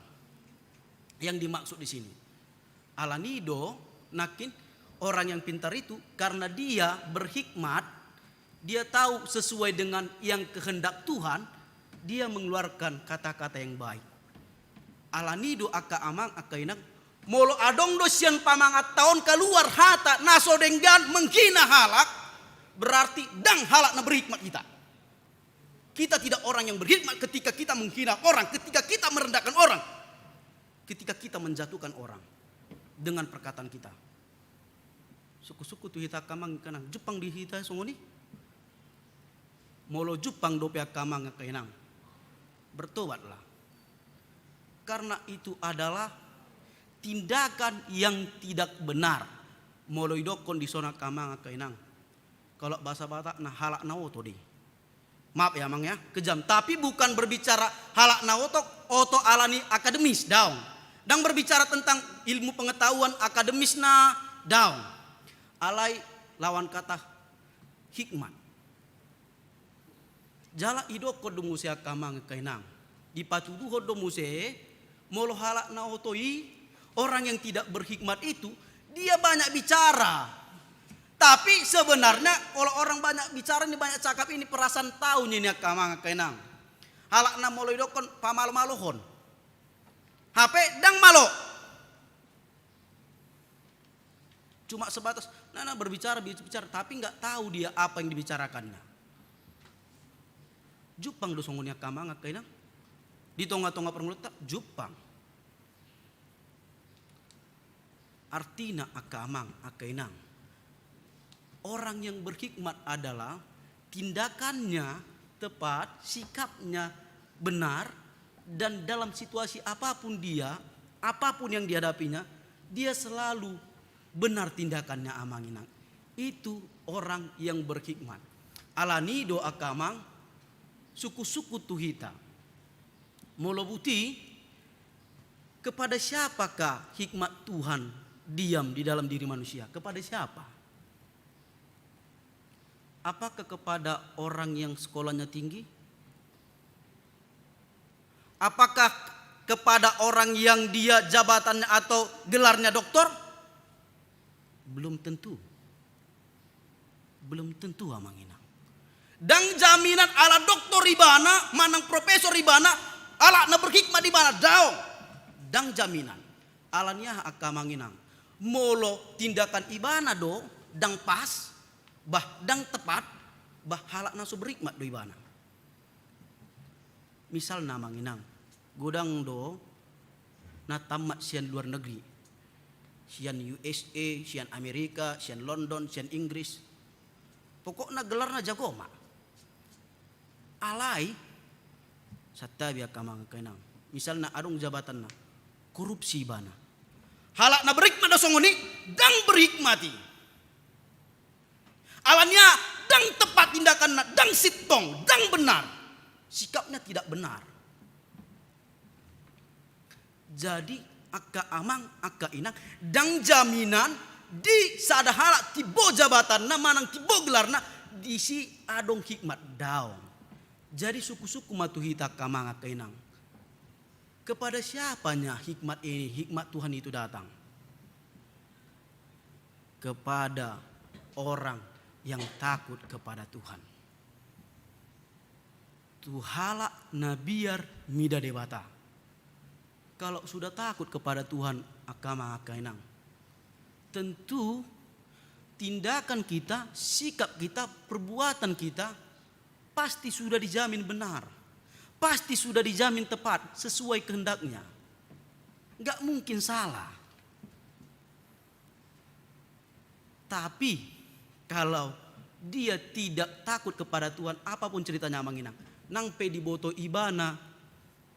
yang dimaksud di sini. Alani do, nangkin, orang yang pintar itu, karena dia berhikmat, dia tahu sesuai dengan yang kehendak Tuhan, dia mengeluarkan kata-kata yang baik. Alani do angka amang, angka inang, molo adong do sian pamangantaon kaluar hata na so denggan menghina halak, berarti ndang halak na berhikmat hita. Kita tidak orang yang berhikmat ketika kita menghina orang, ketika kita merendahkan orang, ketika kita menjatuhkan orang dengan perkataan kita. Sungkun-sungkun tu hita angka amang angka inang, jumpang di hita songon i. Molo jumpang dope angka amang angka inang, bertobatlah. Karena itu adalah tindakan yang tidak benar. Molo idokkon dison angka amang angka inang, kalau bahasa Batak na halak na oto do i. Maaf ya amang ya, kejam. Tapi bukan berbicara halak na oto, oto alani akademis, daong. Ndang berbicara tentang ilmu pengetahuan akademis na, daong. Alai lawan kata hikmat. Jala idokkon do muse angka amang angka inang, dipatuduhon do muse, molo halak na oto i, orang yang tidak berhikmat itu, dia banyak bicara. Tapi sebenarnya kalau orang banyak bicara ini, banyak cakap ini, perasaan tahu ini angka amang angka inang. Halak na molo idokkon pamalo-malohon. Hape ndang malo. Cuma sebatas, nah, nah, berbicara, bicara, tapi nggak tahu dia apa yang dibicarakannya. Jumpang do songon i angka amang angka inang. Di tonga-tonga parngoluonta, jumpang. Artina angka amang angka inang, orang yang berhikmat adalah tindakannya tepat, sikapnya benar, dan dalam situasi apapun dia, apapun yang dihadapinya, dia selalu benar tindakannya amang inang. Itu orang yang berhikmat. Alani do angka amang, sungkun-sungkun tu hita. Molo buti, kepada siapakah hikmat Tuhan diam di dalam diri manusia? Kepada siapa? Apakah kepada orang yang sekolahnya tinggi? Apakah kepada orang yang dia jabatannya atau gelarnya doktor? Belum tentu. Belum tentu amang inang. Ndang jaminan ala doktor ibana, manang profesor ibana, ala na berhikmat ibana, daong. Ndang jaminan. Alani aha angka amang inang? Molo tindakan ibana do ndang pas, bah ndang tepat, bah halak na so berhikmat do ibana. Misalna amang inang, godang do na tamat sian luar negeri, sian U S A, sian Amerika, sian London, sian Inggris. Pokokna gelarna jago ma. Alai, santabi angka amang angka inang, misalna adong jabatanna, korupsi ibana. Halak na berhikmat do songon i, ndang berhikmat i. Alani aha? Ndang tepat tindakanna, ndang sintong, ndang benar. Sikapnya tidak benar. Jadi, angka amang, angka inang, ndang jaminan di sada halak timbo jabatanna, manang timbo gelarna, disi adong hikmat, daong. Jadi, sungkun-sungkun ma tu hita angka amang, angka inang. Kepada siapanya hikmat ini, hikmat Tuhan itu datang? Kepada orang yang takut kepada Tuhan. Tu halak na biar mida Debata. Kalau sudah takut kepada Tuhan, angka amang, angka inang, tentu tindakan kita, sikap kita, perbuatan kita pasti sudah dijamin benar, pasti sudah dijamin tepat, sesuai kehendaknya. Nggak mungkin salah. Tapi kalau dia tidak takut kepada Tuhan, apapun ceritanya amang inang, nang pe diboto ibana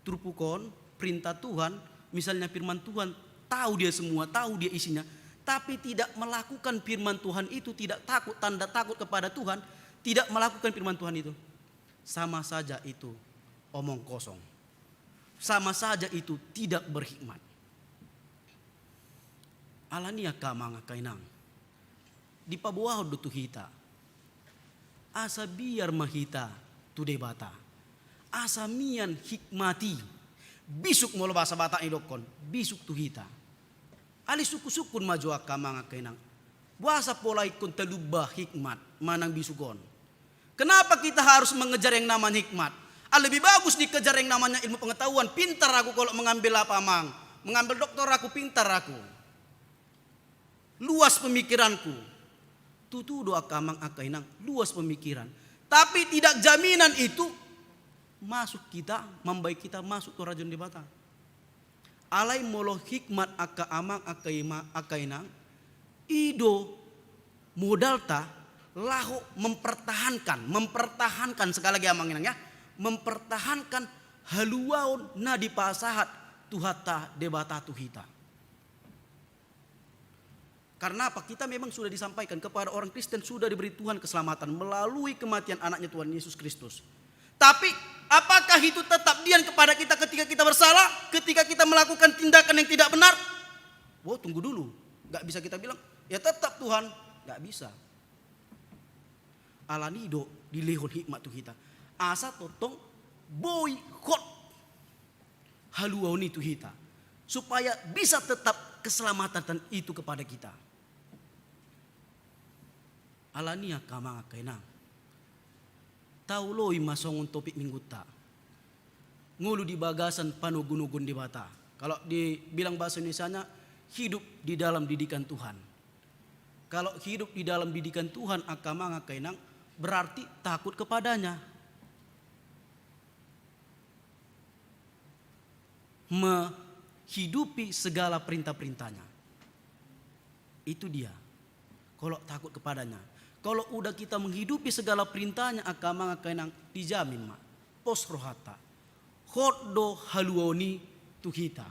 turpuk on, perintah Tuhan, misalnya firman Tuhan, tahu dia semua, tahu dia isinya, tapi tidak melakukan firman Tuhan itu, tidak takut, tanda takut kepada Tuhan, tidak melakukan firman Tuhan itu, sama saja itu omong kosong. Sama saja itu tidak berhikmat. Alani i angka amang, angka inang, dipaboahon do tu hita, asa biar ma hita tu Debata, asa mian hikmati, bisuk molo bahasa Batak nidokkon, bisuk tu hita. Alai sungkun-sungkun ma jo angka amang angka inang. Boasa pola ingkon talumba hikmat manang bisuk on? Kenapa kita harus mengejar yang namanya hikmat? Ah, lebih bagus dikejar yang namanya ilmu pengetahuan. Pintar aku kalau mengambil apa, amang? Mengambil doktor aku, pintar aku. Luas pemikiranku. Tutu do angka amang angka inang, luas pemikiran. Tapi tidak jaminan itu masuk kita, mambahen kita masuk tu harajaon Debata. Alai molo hikmat angka amang angka ima-, angka inang, i do modalta laho mempertahankan, mempertahankan, sekali lagi amang inang ya, mempertahankan haluaon na dipasahat Tuhanta Debata tu hita. Karena apa? Kita memang sudah disampaikan kepada orang Kristen, sudah diberi Tuhan keselamatan melalui kematian anaknya Tuhan Yesus Kristus. Tapi apakah itu tetap diam kepada kita ketika kita bersalah, ketika kita melakukan tindakan yang tidak benar? Wow, tunggu dulu. Nggak bisa kita bilang, "Ya tetap Tuhan." Nggak bisa. Alani do dilehon hikmat tu hita. Asa tongtong boi hot haluaon i tu hita. Supaya bisa tetap keselamatan itu kepada kita. Alani angka amang angka inang. Taoloi ma songon topik minggunta. Ngolu di bagasan panogunoguon Debata. Kalau dibilang bahasa Indonesianya, hidup di dalam didikan Tuhan. Kalau hidup di dalam didikan Tuhan, angka amang angka inang, berarti takut kepada-Nya. Menghidupi segala perintah-perintah-Nya. Itu dia. Kalau takut kepada-Nya. Kalau udah kita menghidupi segala perintah-Nya, angka amang angka inang, dijamin ma. Pos rohanta. Hot do haluaon i tu hita.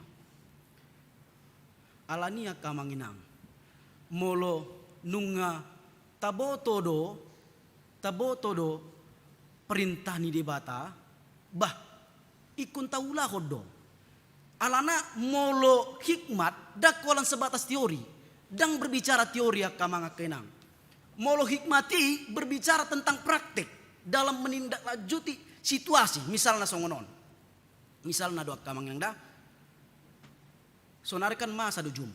Alani angka amang inang. Molo nunga taboto do, taboto do perintah ni Debata, bah, ingkon taulahon do. Alana molo hikmat, ndang holan sebatas teori, ndang berbicara teori angka amang angka inang. Molo hikmat i berbicara tentang praktek dalam menindaklanjuti situasi, misalna songon on. Misalna do angka amang inang da, sonari kan masa do Zoom.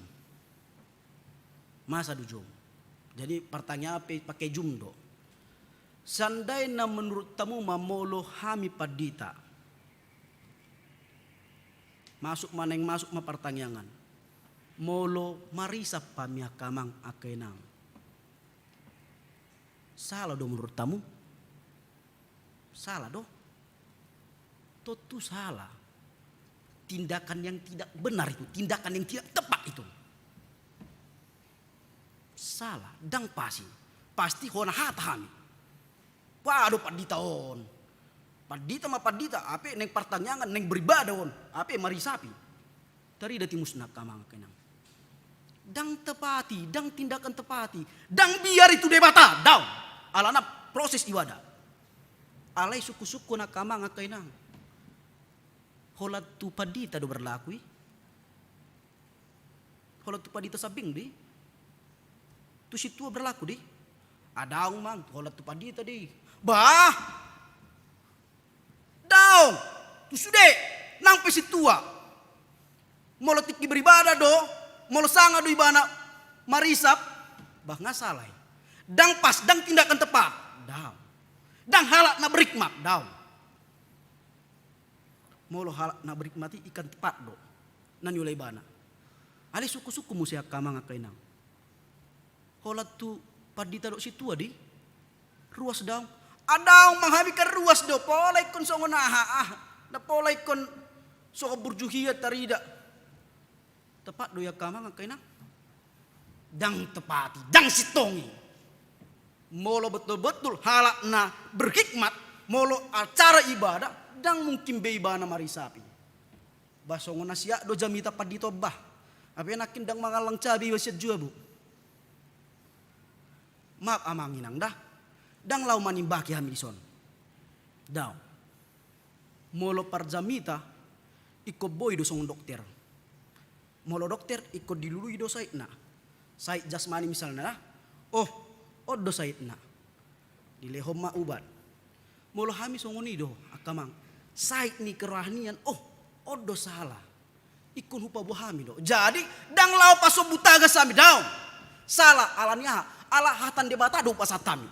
Masa do Zoom. Jadi pertanyaan pe pakai Zoom do. Seandaina menurut hamu ma molo hami pandita. Masuk ma naeng masuk ma partangiangan. Molo marisap hami angka amang angka inang. Salah do menurut hamu? Salah do. Tontu salah. Tindakan yang tidak benar itu, tindakan yang tidak tepat itu. Salah, ndang pas i. Pasti hona hata hami. Bah do pandita on. Pandita ma pandita, hape naeng partangiangan, naeng beribadah on, hape marisapi. Tarida timusna angka amang angka inang. Ndang tepat i, ndang tindakan tepat i, ndang biar i tu Debata, daong. Alana proses ibadah. Alai sungkun-sungkun angka amang angka inang. Holan tu pandita do berlaku i. Holan tu pandita sambing do i. Tu sintua berlaku do i. Ah, daong amang, holan tu pandita do i. Bah! Daong, tu sude, nang pe sintua. Molo tingki beribadah do, molo sanga do ibana marisap, bah nga salah i. Ndang pas, ndang tindakan tepat. Daong. Ndang halak na berhikmat, daong. Molo halak na berhikmat i ingkon tepat do na niula ibana. Alai sungkun-sungkun muse angka amang angka inang. Holan tu pandita dohot sintua do i. Ruas daong. Ah, daong amang, hami kan ruas do, pola ingkon songon aha, ah. Na pola ingkon songon burjuhia tarida. Tepat do i angka amang angka inang? Ndang tepat i, ndang sintong i. Molo betul-betul halak na berhikmat, molo acara ibadah, ndang mungkin be ibana marisapi. Bah songon na siak do jamita pandita on bah. Hape nangkin ndang mangallang cabe iba sian jabu. Maaf amang inang da. Ndang laho manimbaki hami dison. Daong. Molo parjamita, ingkon boi do songon dokter. Molo dokter, ingkon dilului do saitna. Sait jasmani misalna da. Oh, on do saitna. Dilehon ma ubat. Molo hami songon i do, angka amang. Sait ni kerohanian, oh, On do sala. Ingkon hupaboa hami do. Jadi, ndang laho pasombu tagas hami, daong. Sala, ala ni aha? Ala hata ni Debata do hupasahat hami.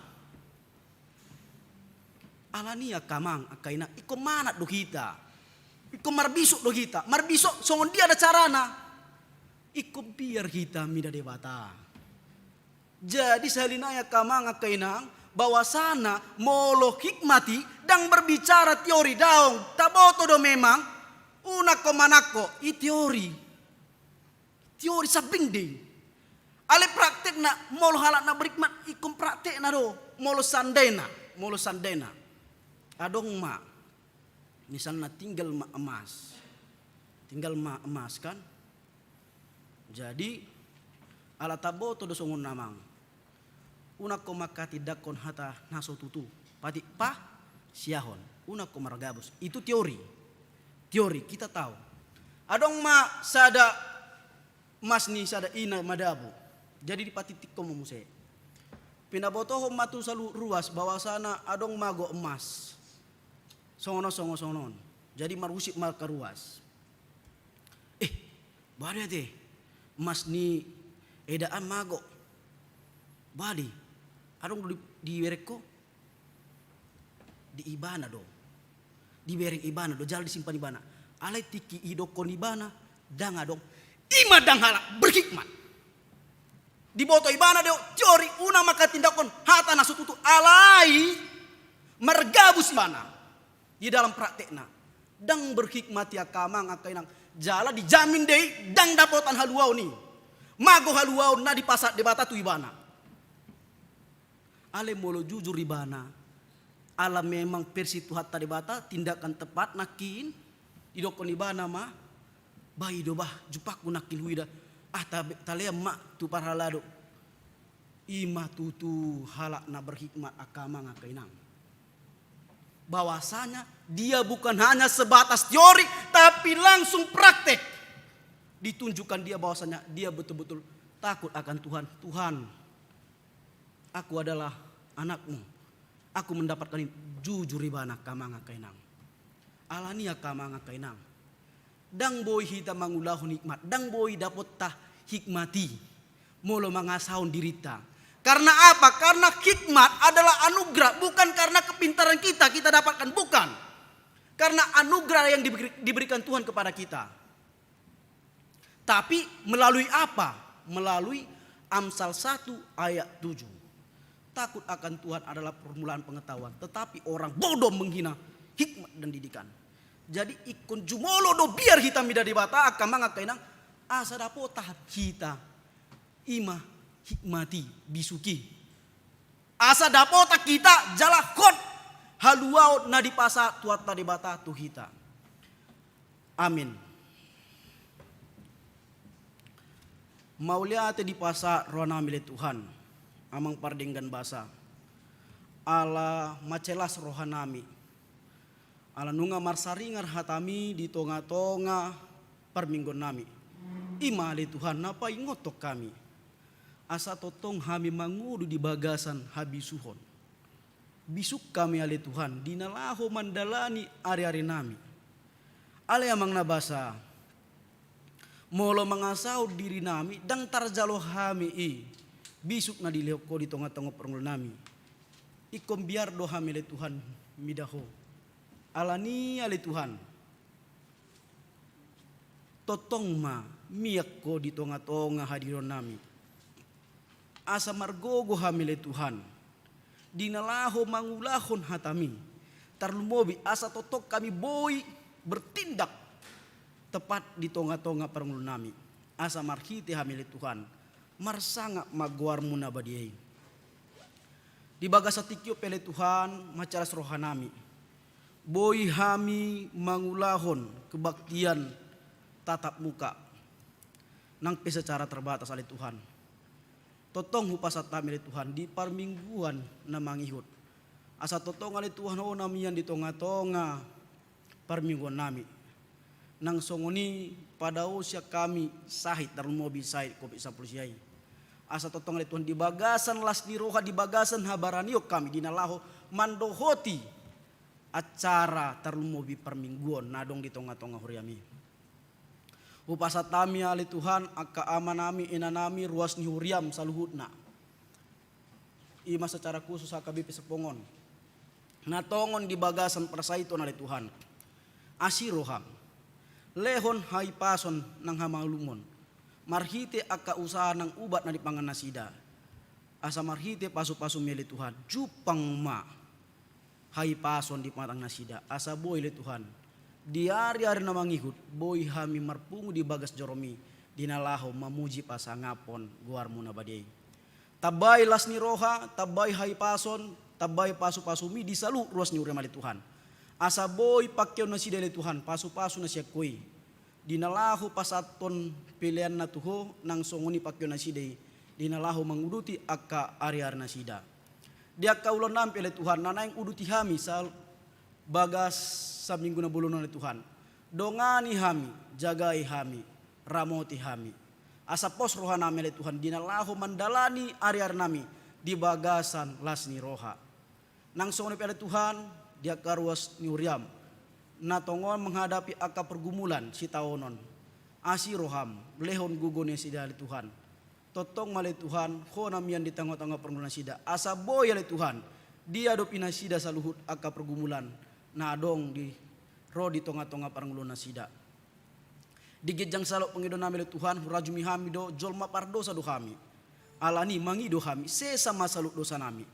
Ala ni i angka amang, angka inang, ingkon manat do hita. Ingkon marbisuk do hita. Marbisuk songon dia do carana? Ingkon biar hita mida Debata. Jadi sahali nai angka amang, angka inang, bahwasana molo hikmat i ndang berbicara teori, daong, taboto do memang, unang ho manangko i teori. Teori sambing do i. Alai praktekna, molo halak na berhikmat ingkon praktekna do. Molo seandaina, molo seandaina adong ma, misalna tinggal ma emas. Tinggal ma emas kan. Jadi, ala taboto do songon na amang. Unang ho manghatindanghon hata na so tutu. Patik pasiahon. Unang ho margabus. Itu teori. Teori, kita tahu. Adong ma sada emas ni sada ina madabu. Jadi dipatitikkon ma muse. Pinabotohon ma tu saluhut ruas bahwasana adong mago emas. Songon on, songon, songon on. Jadi marusip ma angka ruas. Eh, boha do ate, emas ni eda an mago. Boha do i? Adong do di, dibereng ho? Di ibana do. Dibereng ibana do, jala disimpan ibana. Alai tingki didokkon ibana, ndang adong. I ma ndang halak berhikmat. Diboto ibana do teori, unang manghatindanghon hata na so tutu, alai margabus ibana di dalam praktekna. Ndang berhikmat i angka amang, angka inang. Jala dijamin do i ndang dapotan haluaon i. Mago haluaon na dipasahat Debata tu ibana. Alai molo jujur ibana, ala memang versi Tuhanta Debata, tindakan tepat nangkin, didokkon ibana ma, bah i do bah, jumpangku nangkin huida. Ah, ta-, talean ma tu parhalado. I ma tutu halak na berhikmat angka amang, angka inang. Bahwasanya dia bukan hanya sebatas teori, tapi langsung praktek. Ditunjukkan dia bahwasanya dia betul-betul takut akan Tuhan. Tuhan, aku adalah anakmu. Aku mendapatkan ini. Jujur ibana angka amang, angka inang. Ala ni i angka amang, angka inang. Ndang boi hita mangulahon hikmat, ndang boi dapotta hikmat i molo mangasahon dirinta. Karena apa? Karena hikmat adalah anugerah, bukan karena kepintaran kita, kita dapatkan, bukan. Karena anugerah yang diberi-, diberikan Tuhan kepada kita. Tapi melalui apa? Melalui Amsal satu ayat tujuh. Takut akan Tuhan adalah permulaan pengetahuan, tetapi orang bodoh menghina hikmat dan didikan. Jadi ingkon jumolo do biar hita mida Debata, angka amang, angka inang, asa dapotan hita i ma hikmat i, bisuk i. Asa dapotan hita jala hot haluaon na dipasahat Tuhanta Debata tu hita. Amin. Mauliate dipasahat rohanami ale Tuhan, Amang pardenggan basa. Ala mansai las rohanami. Ala nunga marsaringar hatami di tonga-tonga parmingguonnami. I ma ale Tuhan na paingothon hami. Asa tongtong hami mangolu di bagasan habisuhon. Bisuk hami ale Tuhan, di na laho mandalani ari-arinami. Ale Amang na basa, molo mangasahon dirinami, ndang tarjalo hami i bisuk na dilehon Ho di tonga-tonga parngoluonnami. Ingkon biar do hami ale Tuhan mida Ho. Ala ni i ale Tuhan, tongtong ma mian Ho di tonga-tonga hadironnami. Asa margogo hami ale Tuhan, di na laho mangulahon hatami, tarlumobi asa tongtong hami boi bertindak tepat di tonga-tonga parngoluonnami. Asa marhite hami ale Tuhan, marsangap ma goarmu na badia i. Di bagasan tingki on pe ale Tuhan, mansai las rohanami. Boi hami mangulahon kebaktian tatap muka. Nang pe secara terbatas ale Tuhan. Tongtong hupasahat hami ale Tuhan di parmingguan na mangihut. Asa tongtong ale Tuhan Ho na mian di tonga-tonga parmingguonnami. Nang songon i padaosian hami sahit, tarlumobi sahit covid sampulu sia i. Asa tongtong ale Tuhan di bagasan las ni roha, di bagasan habaranion hami di na laho mandohoti acara tarlumobi parmingguon na adong di tonga-tonga huriami. Hupasahat hami ale Tuhan angka amanami, inanami, ruas ni huriam saluhutna. I ma secara khusus H K B P Serpong on, na tongon di bagasan parsahit on ale Tuhan. Asi roham, lehon hahipason nang hamalumon, marhite angka usaha nang ubat na dipangan nasida, asa marhite pasupasumi ale Tuhan, jumpang ma hahipason di pamatang nasida, asa boi ale Tuhan, di ariari na mangihut, boi hami marpungu di bagas joromi, di na laho mamuji pasangaphon goarmu na badia i. Tambai las ni roha, tambai hahipason, tambai pasupasumi di saluhut ruas ni huriam ale Tuhan. Asa boi pangkeon nasida ale Tuhan, pasupasu na sian Ho i, di na laho pasahathon peleanna tu Ho, nang songon i pangkeon nasida i, di na laho manguduti angka ariari nasida. Di angka ulaonnami pe ale Tuhan, na naeng uduti hami sal-, bagas saminggu na bolon on ale Tuhan. Dongani hami, jagai hami, ramoti hami. Asa pos rohanami ale Tuhan, di na laho mandalani ariarinami di bagasan las ni roha. Nang songon i pe ale Tuhan, di angka ruas ni huriam, na tongon menghadapi angka pergumulan sitaonon. Asi roham, lehon gogo ni nasida ale Tuhan. Tongtong ma ale Tuhan, Ho na mian di tongatonga parngoluon nasida. Asa boi ale Tuhan, diadopi nasida saluhut angka pergumulan na adong di ro di tongatonga parngoluon nasida. Di ginjang salpu pangidoannami ale Tuhan, hurajumi hami do, jolma pardosa do hami. Alani i mangido hami, sesa ma saluhut dosanami.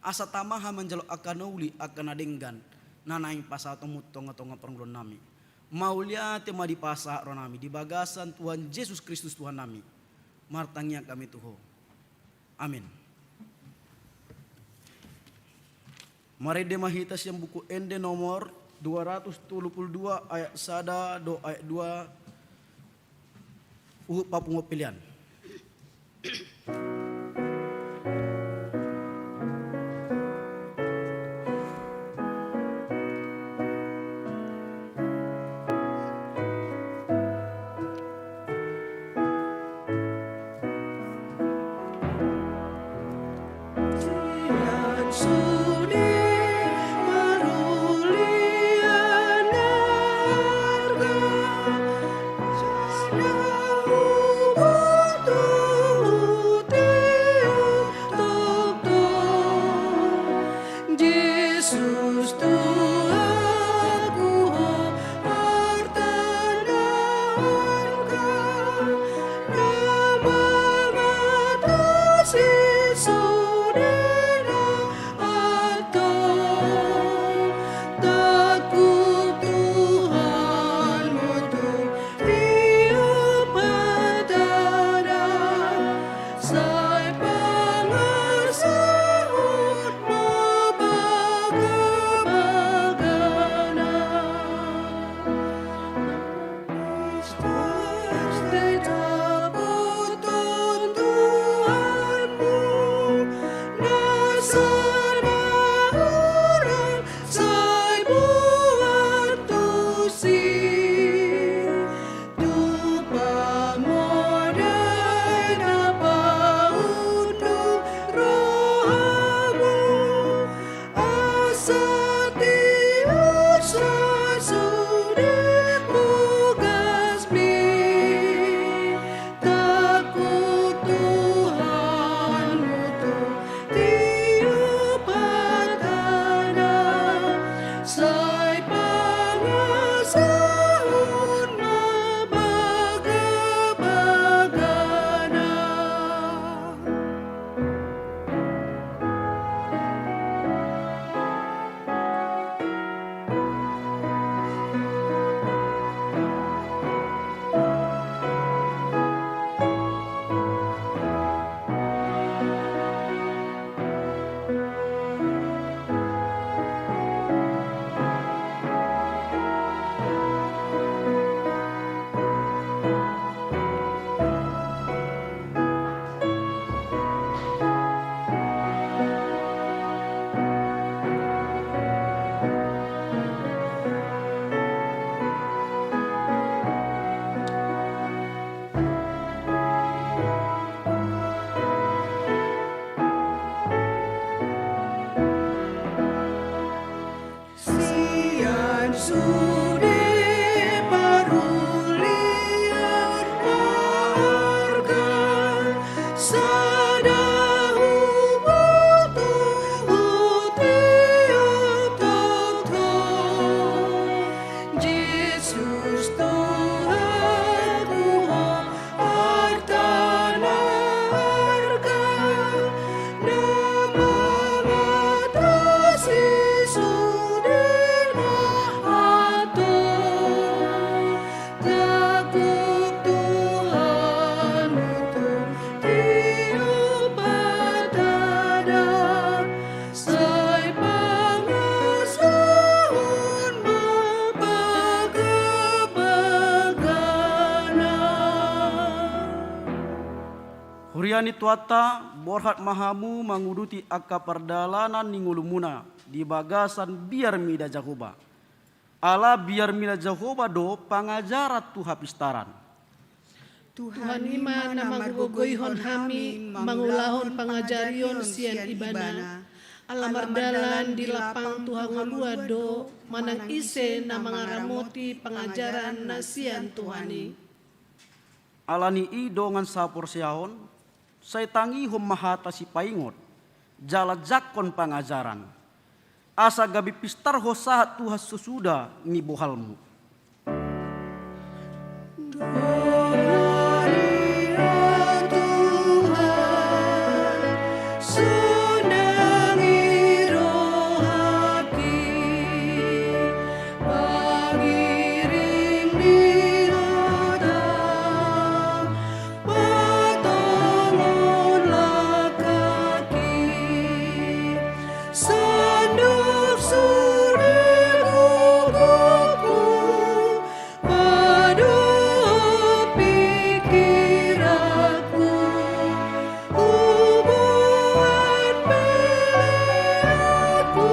Asa tama hami manjalo angka na uli, angka na denggan, na naeng pasahatonmu tongatonga parngoluonnami. Mauliate ma dipasahat rohanami di bagasan Tuhan Jesus Kristus Tuhannami. Martangiang hami tu Ho. Amin. Marende ma hita sian Buku Ende nomor dua ratus tolu pulu dua, ayat sada dohot ayat dua, huhut papunguhon pelean. Jesus Tuhanku, Ho partandanganku, na mangatasi sude na antong. Takut Tuhanmu tu tiap hatana, sai pangasahon ma bagabagana. Sai taboto Tuhanmu nasa na hurang, sai boan tusi. Tu pamodai na paunduk rohamu, asa tiusa sude bagasmi. Takut Tuhanmu tu tiap hatana, sai pangasahon ma bagabagana. Sian sude parulian Ia ni Tuhanta, borhat ma hamu manguduti angka pardalanan ni ngolumuna di bagasan biar mida Jahowa. Ala biar mida Jahowa do pangajaran tu hapistaran. Tuhan i ma na manggogoihon hami mangulahon pangajarion sian Ibana. Ala mardalan di lapang tu hangoluan do manang ise na mangaramoti pangajaran na sian Tuhan i. Ala ni i dongan saporseaon, sai tangihon ma hata sipaingot, jala jangkon pangajaran. Asa gabe pistar ho sahat tu hasasuda ni bohalmu. Sonang i rohangki, pangiring ni hata, patongon langkangki, sandok surde gogoku, padohot pingkiranku, huboan peleanku,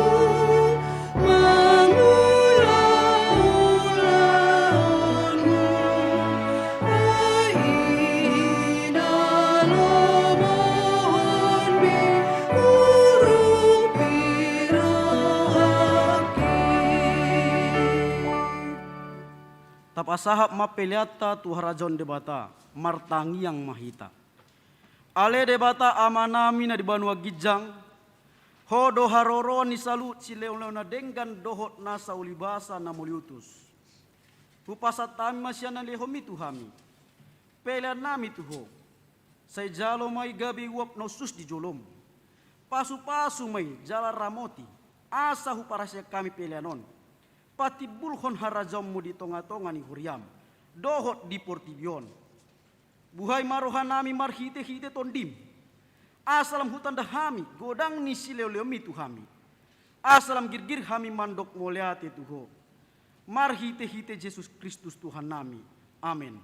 mangula ulaonmu, ai i na lomohonmi hurupi rohangki. Tapasahat ma peleanta tu harajaon Debata, martangiang ma hita. Ale Debata Amanami na di banua ginjang, Ho do haroroan ni saluhut silehonlehon na denggan dohot nasa ulibasa na mauliutus. Hupasahat hami ma sian na nilehonmi tu hami peleannami tu Ho. Sai jalo ma i gabe uap na hushus di jolom. Pasupasu ma i jala ramoti, asa huparhaseang hami pelean on patimbulhon harajaonmu di tongatonga ni huriam dohot di portibi on. Buhai ma rohanami marhitehite Tondim, asa lam hutanda hami godang ni silehonlehonmi tu hami, asa lam girgir hami mandok mauliate tu Ho. Marhitehite Jesus Kristus Tuhannami. Amen.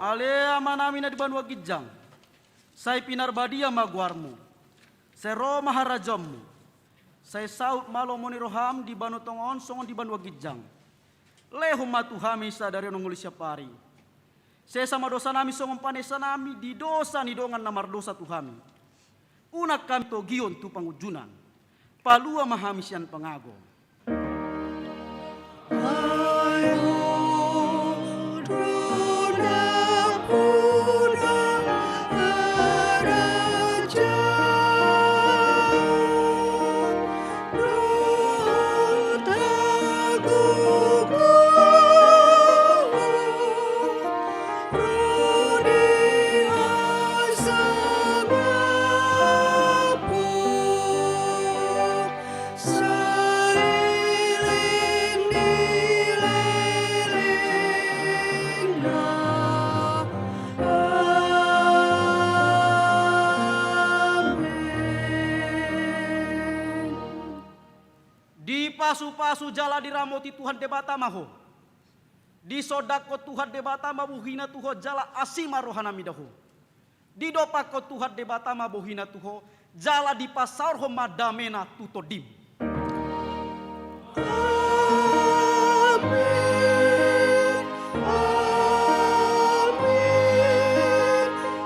Ale Amanami na di banua ginjang, sai pinarbadia ma goarmu. Sai ro ma harajaonmu. Sai saut ma lomo ni roham di banua tonga on songon di banua ginjang. Lehon ma tu hami sadari on ngolu siapari. Sesa ma dosanami songon panesanami di dosa ni dongan na mardosa tu hami. Unang hami togihon tu pangunjunan. Palua ma hami sian pangago. Dipasupasu jala diramoti Tuhan Debata ma ho. Disondangkon Tuhan Debata ma bohina tu ho jala asi ma rohana mida ho. Didompakkon Tuhan Debata ma bohina tu ho jala dipasaorhon ma damena tu tondim. Amen. Amen.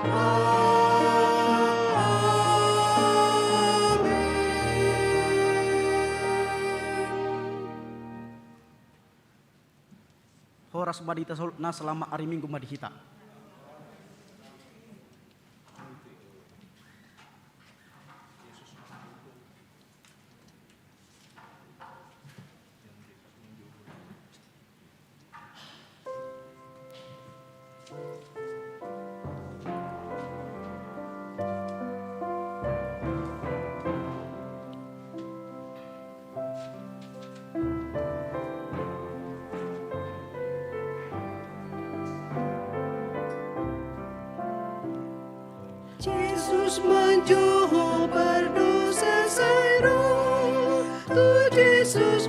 Amen. Horas ma di hita saluhutna, selamat hari Minggu ma di hita. Manjou ho pardosa sai ro tu Jesus